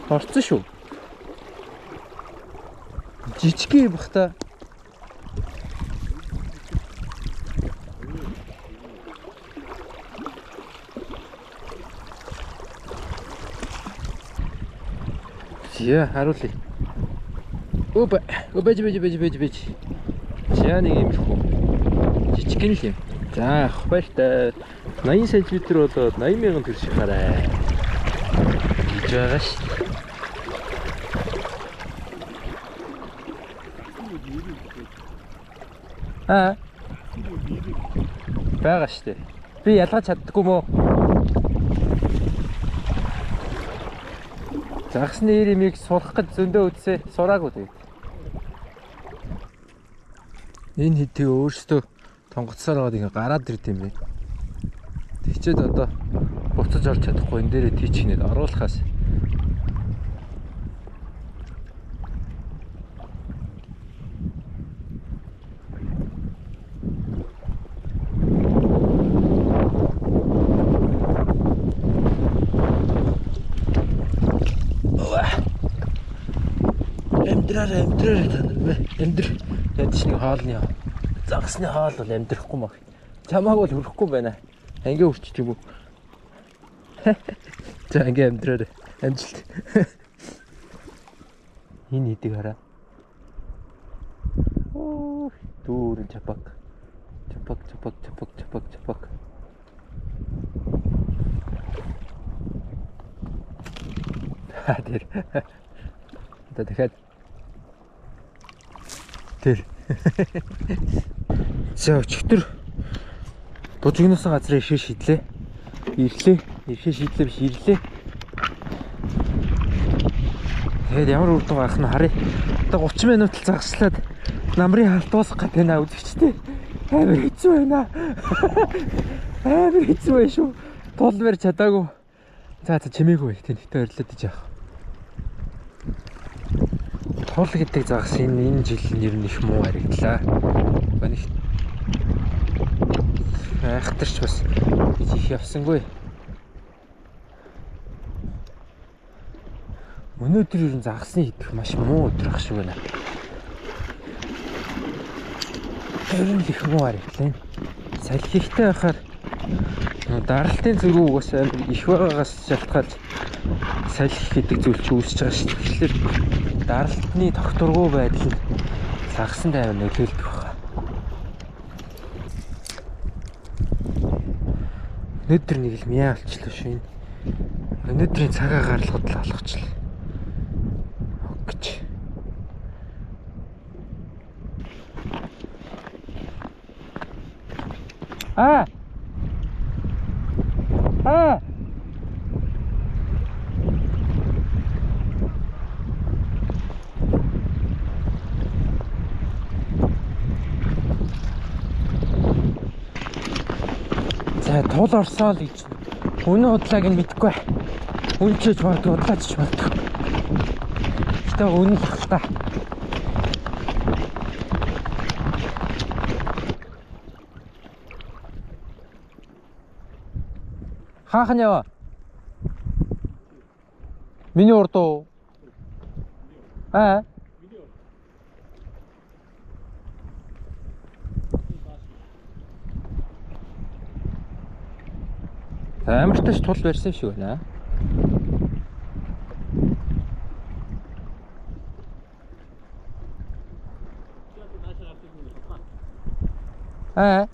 орцсон шүү. Жижиг юм бах та. Зя харуулъя. Опа, опа, бэж бэж бэж бэж. За нэг юм хүү. Жижиг л юм. За ах баяртай. 80 см болоод 80,000 төгрөг шихаарай. Гэж байгаа шүү. Аа. Байгаа шүү дээ. Би ялгаж чаддаггүй мөө. Загасны ир имийг сурах гэж зөндөө үзсээ сураагүй тэгээд. Энэ хэдий өөрсдөө тонгоцсоор байгаад ингээ гараад ирд юм бэ. Тэгчээд одоо буцаж орж чадахгүй энэ дээрээ тийчнээд оруулахаас. Амьдраараа амьдраараа та нар амьдр ядч нэг хоолны загасны хоол бол амьдрахгүй мах. Чамааг бол хөрөхгүй байна. Анги үрчт юм уу? За анги амьдраараа амжилт. Энэ хэдийг хараа. Оо дүүрэн чапак. Чапак чапак чапак чапак чапак. Ха тэр. Одоо дахиад тэр. За өчигдөр бужигнасан газрын ишээ шидлээ. Ирлээ. Ишээ шидлээ биш ирлээ. Тэгээд ямар үр дүн гарах нь харъя. Одоо 30 минут л загслаад намрын хаалт дуусах гээд байна үзэгчтэй. Амар хэцүү байна. Амар хэцүү байх шүү. Тул барь чадаагүй. За за чимээгүй. Тэн хитэ ойрлоод иж яах. Тул гэдэг загас энэ жил нэр нь их муу харагдлаа. Баних айхтарч бас гэж их явсангүй. Өнөөдөр ер нь загасны идэх маш муу өдөр ах шиг байна. Тэр нь их муу харагдлаа. Салхихтай байхаар даралтын зөрүү угаасаа амар их байгаагаас шалтгаалж салхи гэдэг зүйл чи үүсэж байгаа шүү дээ. Тэгэхээр даралтны тогтворгүй байдал нь загасанд амар нөлөөлдөг байна. Өнөөдөр нэг л мяа олчлоо шүү энэ. Өнөөдрийн цагаа гаралгад л олгочлоо. Огч. Аа. Аа. За тул орсон л гэж. Үнэн худлааг нь мэдэхгүй. Үнчээж магадгүй, худлаач магадгүй. Гэтэ үнэн л ах та. Хаах нь ява? Миний урд уу? Аа. Амар тааш тул барьсан шиг байна. Аа.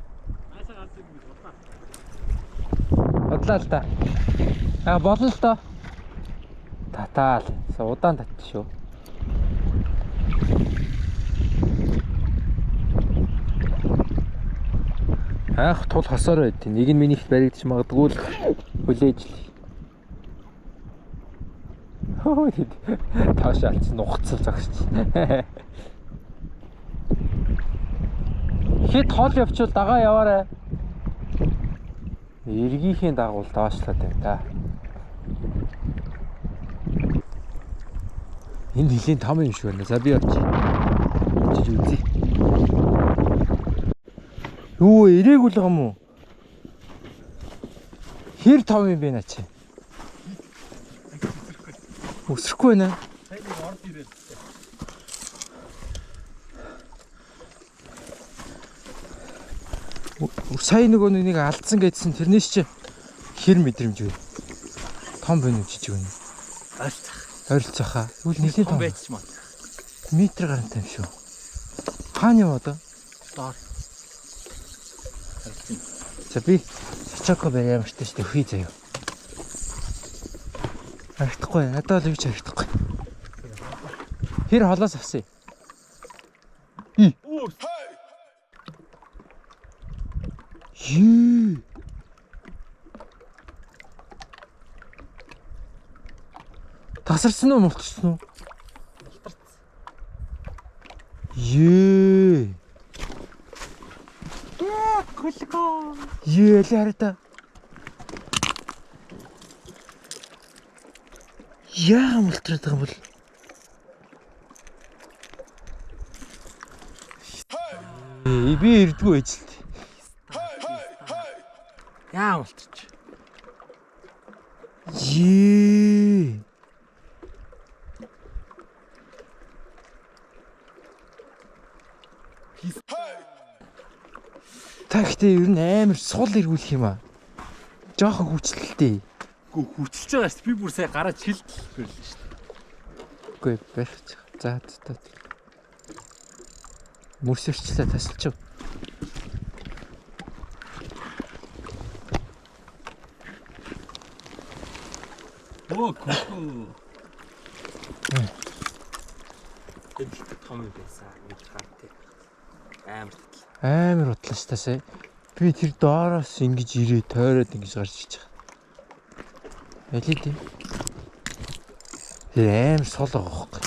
Бодлоо л та. Аа болно л доо. Татаал. Удаан татчих шүү. Анх тул хосоор байд. Нэг нь миний ихт баригдчих магадгүй л хүлээж л. Хөө тааш алдсан нухацсан загсч. Хэд хол явчвал дагаа яваарай. Эргийнхээ дагуул доошлоод байна да. Энэ нэлийн том юм шиг байна. За би явчих. Очиж үзье. Юу ирээгүй л юм уу? Хэр том юм бэ наа чи? Өсөхгүй байна. Сая нөгөө нэг алдсан гэдсэн тэрнээс чи хэр мэдрэмж вэ? Том байна уу жижиг байна? Ойрцох. Ойролцоох аа. Тэгвэл нэлийн том. Байж маа. Метр гарантай юм шүү. Хаана яваа одоо? Доор. За би Сачако барь ямартай шүү дээ хүй заяа. Харагдахгүй. Надад бол юу ч харагдахгүй. Хэр холоос авсан юм? Юу. Тасарсан уу, мултарсан уу? Ее. Көлгөө. Ее, аль хараа. Яа мултраад байгаа юм бол? Би ирдгүү ээжилт. Яа мултарч. Ее. Та гэхдээ ер нь амар сул эргүүлэх юм аа. Жохон хүчлэлтэй. Гүү хүчилж байгаа шүү дээ. Би бүр сая гараа чилдэл барилаа шүү дээ. Үгүй барих. За за. Мөрсөрчлээ тасалчих. Өө көлгөө. Эдэлт том юм байсан. Ингэж гартай. Амар татлаа. Амар удлаа ш тасаа. Би тэр доороос ингэж ирээ тойроод ингэж гарч иж байгаа. Алий тийм. Тэр амар сул байгаа хөөхгүй.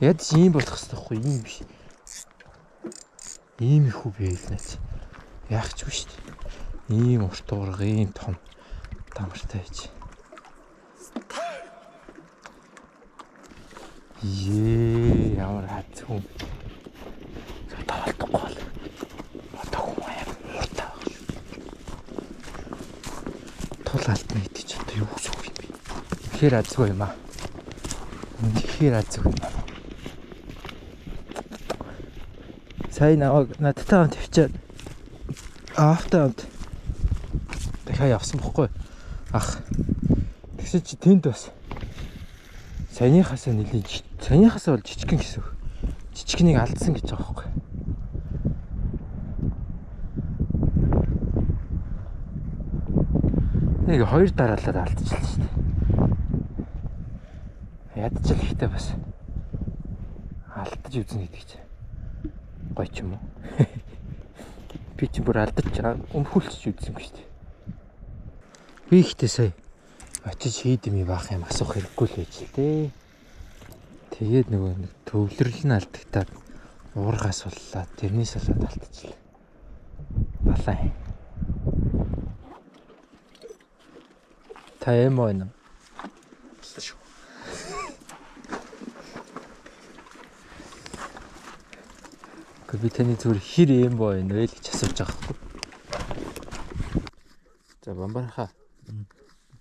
Ядч ийм болох хэрэгтэй байхгүй ийм биш. Ийм их үү байл наач. Яах ч вэ шүү дээ. Ийм урт уурга, ийм том тамартай байж. Ее ямар хаз хүн. Тавалдахгүй бол. Одоо хүн аяа мууртай байгаа шүү. Тул алдна гэдэг чи одоо юу гэсэн үг юм бэ? Үнэхээр азгүй юм аа. Үнэхээр азгүй юм аа. Сая наваг надтай хамт явчаад аавтай хамт дахиад явсан бохгүй. Ах. Тэгсэн чи тэнд бас саяныхаасаа нэлийн саяныхаасаа бол жижигхэн гэсэн үг. Жижигхнийг алдсан гэж байгаа байхгүй. Нэг хоёр дараалал алдчихлаа шүү дээ. Ядчил ихтэй бас алдаж үзнэ гэдэг чинь гоё ч юм уу. Би чинь бүр алдаж өмхүүлчих үзсэн юм шүү дээ. Би ихтэй сая очиж хийдэм юм баах юм асуух хэрэггүй л байж тээ. Тэгээд нөгөө нэг төвлөрөл нь алдагтаад уургаас суллаа. Тэрнээс болоод алдчихлаа. Балаа. Та эмо байна уу? Шүү. Гэхдээ би таны зүгээр хэр эмо байна вэ л гэж асууж байгаа байхгүй. За бамбархаа.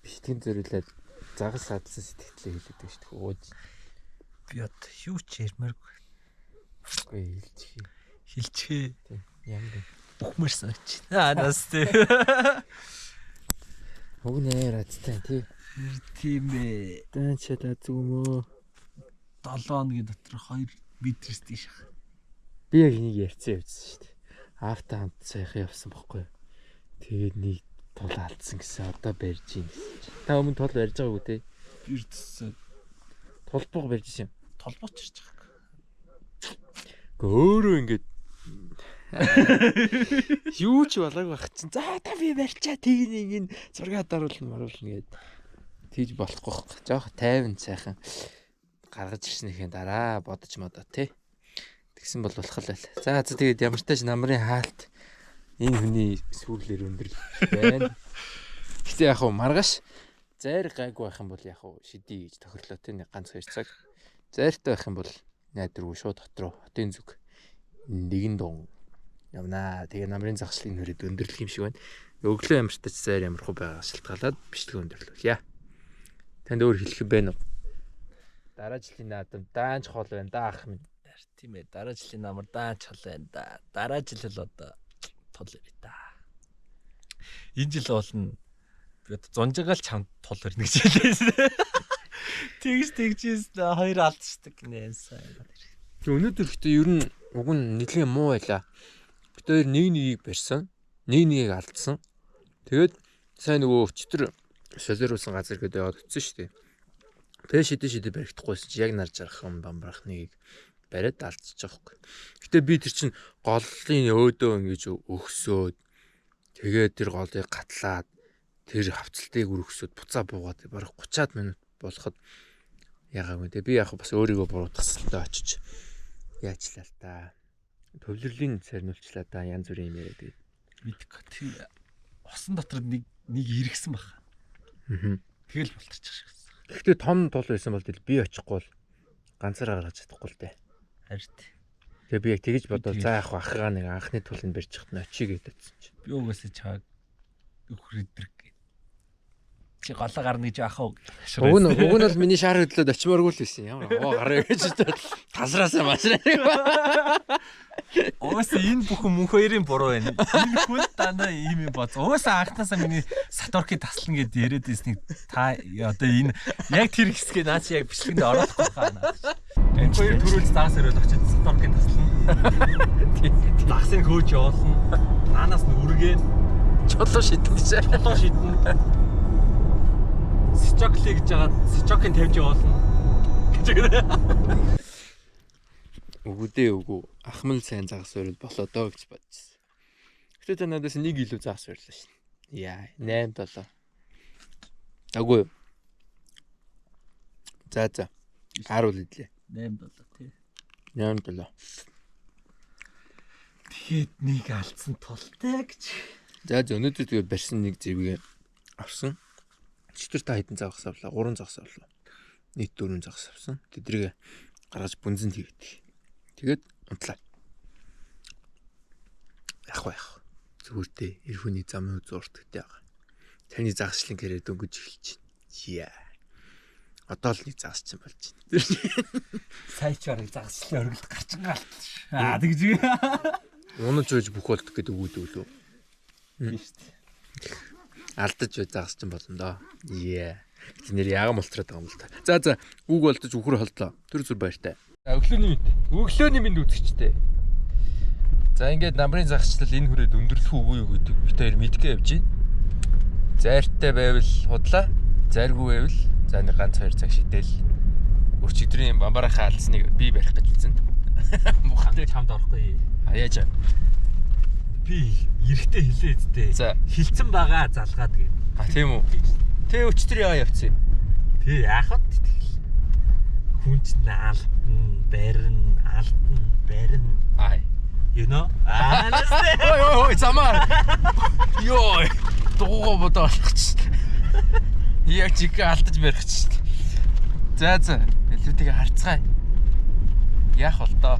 Битгэн зориулаад загас адсан сэтгэлээ хэлээд байгаа шүү дээ. Ууж. Би одоо юу ч ярмааргүй. Үгүй хэлчихье. Хэлчихээ. Тийм. Ямар юм. Үхмээр санагч. Аа нас тий. Уг нээр азтай тий. Тийм ээ. Даанчаад азгүй мөө. 7 хоногийн дотор 2 метрээс дээш ах. Би яг энийг ярьсан явжсэн шүү дээ. Аавтай хамт саяхан явсан бохгүй. Тэгээд нэг тул алдсан гэсэн одоо барьж ийн гэсэн чи. Та өмнө тул барьж байгаагүй те. Эрдсэн. Тулбууг барьж исэн юм. Толбооч ирж байгаа. Гэхдээ өөрөө ингээд юу ч болоог байх чинь. За та би барьчаа тийг нэг ин зураг даруулна маруулна гэд тийж болохгүй байхгүй. Жоох тайван сайхан гаргаж ирснийхээ дараа бодож модоо те. Тэгсэн бол болох л байл. За за тэгээд ямар ч тач намрын хаалт энэ хүний сүрлэр өндөрлөж байна. Гэтэ яг хуу маргааш зайр гайгүй байх юм бол яг хуу шидий гэж тохирлоо те нэг ганц хоёр цаг. Зайртай байх юм бол найдваргүй шууд хот руу хотын зүг нэгэн дун явнаа. Тэгээ намрын загшлын хүрээд өндөрлөх юм шиг байна. Өглөө ямартаж зайр ямархуу байгаа шалтгаалаад бичлэг өндөрлүүлье. Танд өөр хэлэх юм байна уу? Дараа жилийн наадам даанч хоол байна да ах минь. Тийм ээ. Дараа жилийн намар даанч хол байна да. Дараа жил л одоо тул ирээ да. Энэ жил болно. Би одоо зунжигаал чамд тул ирнэ гэж хэлсэн. Тэгж тэгжээс хоёр алдчихдаг гинэ сайн. Өнөөдөр гэхдээ ер нь уг нь нэлээд муу байлаа. Бид хоёр нэг нэгийг барьсан. Нэг нэгийг алдсан. Тэгээд сайн нөгөө өчтөр солируулсан газар гэдэг яваад очсон шүү дээ. Тэгээ шидэ шидэ баригдахгүйсэн чи яг нар жаргах юм бамбарах нэгийг бариад алдчих жоохгүй. Гэтэ би тэр чин голлын өөдөө ингэж өгсөөд тэгээд тэр голыг гатлаад тэр хавцалтыг өргөсөөд буцаа буугаад бараг 30-аад минут болоход яагаагүй те би яг бас өөрийгөө буруутгасалтай очиж яачлаа л та. Төвлөрлийн сарниулчлаа да янз бүрийн юм яриад тэгээд. Мэдгүй. Тэр усан дотор нэг нэг иргсэн баг. Аа. Тэгэл болтчих шиг байсан. Гэхдээ том тул байсан бол тэл би очихгүй бол ганцаараа гаргаж чадахгүй л дээ. Харин. Тэгээ би яг тэгэж бодоод Би за яг ахыгаа нэг анхны тулыг барьж чахт нь очие гэдээ утсан чи. Би угаасаа чааг өхөр өдрөг гээд. Чи голоо гарна гэж яах вэ? Уг нь уг нь бол миний шар хөдлөөд очимооргүй л байсан. Ямар овоо гараа гэж тасраасаа машраа. Угаасаа энэ бүхэн мөнх хоёрын буруу байна. Энэ хүн дандаа ийм юм боц. Угаасаа анхнаасаа миний Саторки таслана гэд яриад байсныг та одоо энэ яг тэр хэсгээ наа чи яг бичлэгэнд оруулахгүй хаа. Энэ хоёр төрүүлж загас өрөөл очиж Саторкийн таслана. Загсыг хөөж явуулна. Наанаас нь үргээ Чулуу шидэн чи. чулуу шидэнэ. Сичокли гэж яагаад сичокийн тавьж явуулна. Гэж байгаа. Үгүдээ үгүй. Ахмал сайн загас өрөл болоо доо гэж бодчихсон. Гэтэ та надаас нэг илүү загас өрлөө шин. Яа, 8 7. Аггүй. За за. 10 идлээ. 8 7 тий. 8 7. Тэгээд нэг алдсан тултай гэж. За за өнөөдөр тэгээд барьсан нэг зэрэг авсан. Өчтөр та хэдэн загас авлаа? 3 загас авлаа. Нийт 4 загас авсан. Тэдрийг гаргаж бүнзэнд хийгээд. Тэгээд унтлаа. Яг байх. Зүгээр дээ. Эр хүний замын үзүүрт гэдэг байгаа. Таны загасчлан гэрээ дөнгөж эхэлж байна. Яа. Одоо л нэг загасчин болж байна. Сая ч барыг загасчлын оргилд гарчин галт. Аа тэгж. Унаж байж бүх болдог гэдэг үг үү лүү? Тийм шүү дээ. Алдаж бай загасчин болно доо. Яа. Тэд нэр яагам болтроод байгаа юм л та. За за үг болдож үхэр холдлоо. Тэр зүр баяртай. За өглөөний мэнд. Өглөөний мэнд үзэгчтэй. За ингээд намрын загасчлал энэ хүрээд өндөрлөх үгүй юу гэдэг бид хоёр мэдгээ явж байна. Зайртай байвал худлаа, зайргүй байвал за нэг ганц хоёр цаг шидэл. Өчигдрийн бамбарахаа алдсныг би барих гэж үзэн. Мухатай чамд орохгүй. А яаж вэ? Би эрэхтэй хилээ эцтэй. За. Хилцэн байгаа залгаад гэ. А тийм үү. Тэ өчтөр яа явцсан юм? Тий яах вэ тэгэл. Хүн чинь алдна, барина, алдна, барина. Аа. You know? Аа настай. Ой ой ой замаар. Йой. Дугуйгаа бодоо олгоч. Яг чиг алдаж барих ч. За за. Илүү тэгээ харцгаая. Яах бол доо?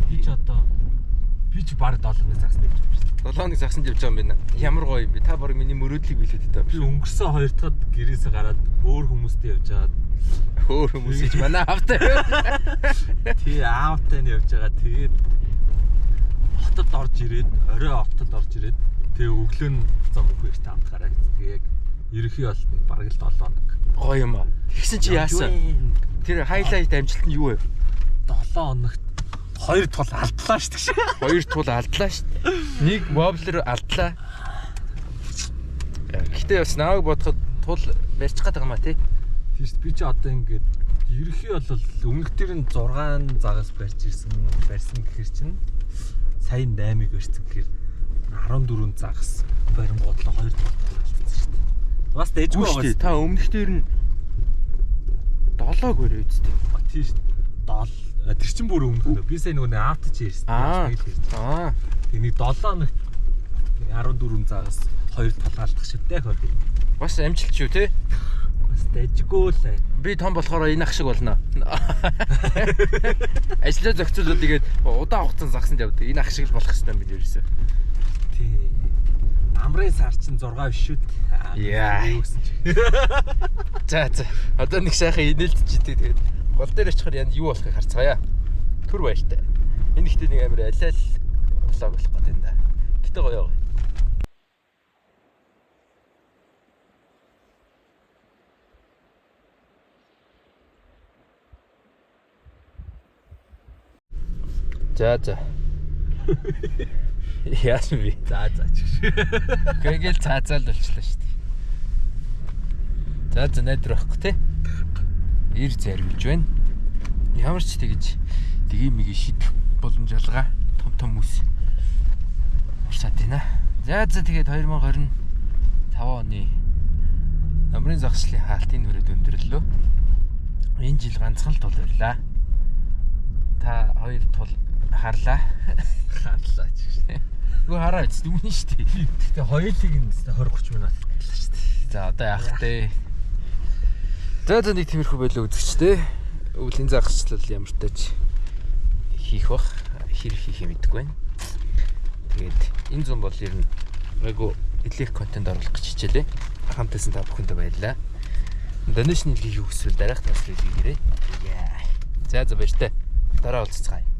Би ч одоо би ч баг 7 нэг загас нэмж байгаа шүү дээ. 7 хоног загсанд явж байгаа юм байна. Ямар гоё юм бэ? Та баг миний мөрөөдлийг биелээд байгаа Би юм шиг. өнгөрсөн хоёр дахьд гэрээсээ гараад өөр хүмүүстэй явж байгаад Өөр хүмүүс хийж манай аавтай. тий аавтай нь явж байгаа. Тэгээд Хотод орж ирээд, орой хотод орж ирээд тэгээ өглөө нь зам үхэртэй хамтгаараа гэж. Тэгээ яг ерөнхий бол нэг бараг л 7 хоног. Гоё юм аа. Тэгсэн чи яасан? Тэр highlight амжилт нь юу вэ? 7 хоногт хоёр тул алдлаа шүү дээ. Хоёр тул алдлаа шүү дээ. Нэг wobbler алдлаа. Гэтэ бас намайг бодоход тул барьчих гээд байгаа юм а тий. Тийм шүү дээ. Би чи одоо ингээд ерөнхий бол өмнөх дээр нь 6 загас барьж ирсэн, барьсан гэхэр чинь сая 8-ыг барьсан гэхэр 14 загас барингуудлаа хоёр тул алдсан шүү дээ. Бас дэжгүй Үгүй шүү байгаа дээ. Та өмнөх дээр нь 7-г барь үсттэй. Тийм шүү дээ. 7 тэр чинь бүр өмнөх нөө. Би сая нөгөө нэг авто чи ярьсан. Аа. Нэг л ярьсан. Аа. Тэг нэг 7 хоногт 14 загас хоёр тул алдах шивтэй хөр. Бас амжилт шүү тий. Бас дэжгүй л. Би том болохоор энэ ах шиг болно. Ажлаа зохицуулаад тэгээд удаан хугацаанд загсанд явдаг. Энэ ах шиг л болох хэрэгтэй юм бид ерөөсөө. Тий. Амрын сар чинь 6 биш шүү дээ. Яа. Юу гэсэн чи. За за. Одоо нэг сайхан инээлтчихдээ тэгээд гол дээр очихоор янд юу болохыг харцгаая. Түр баяртай. Энэ ихтэй нэг амар алиал влог болох гэдэг юм да. Гэтэ гоё гоё. За за. Яасан бэ? За за чи. Гэгэл цаазаал болчлаа шүү дээ. За за найдар байхгүй те. Ир зарвилж байна. Ямар ч тэгэж тгий миг шидэх боломж алгаа. Том том мүс. Урсаад байна. За за тэгээд 2025 оны номрын загслын хаалт энэ хүрээд өндөрлөө. Энэ жил ганцхан л тул байрлаа. Та хоёр тул харлаа. Харлаа чи. Үгүй хараа үст өмнө шүү дээ. Гэтэ хоёулыг нь 20 30 минут алдлаа шүү дээ. За одоо яах вэ? За за нэг тиймэрхүү байлаа үзэгчтэй. Өвлийн загасчлал ямар ч тач хийх бах. Хэр хийх юм мэдэхгүй байна. Тэгээд энэ зам бол ер нь айгу илээх контент оруулах гэж хичээлээ. Хамт байсан та бүхэндээ баярлалаа. Donation хийх хүсвэл дараах тасрыг хийгээрэй. За за баяртай. Дараа уулзцгаая.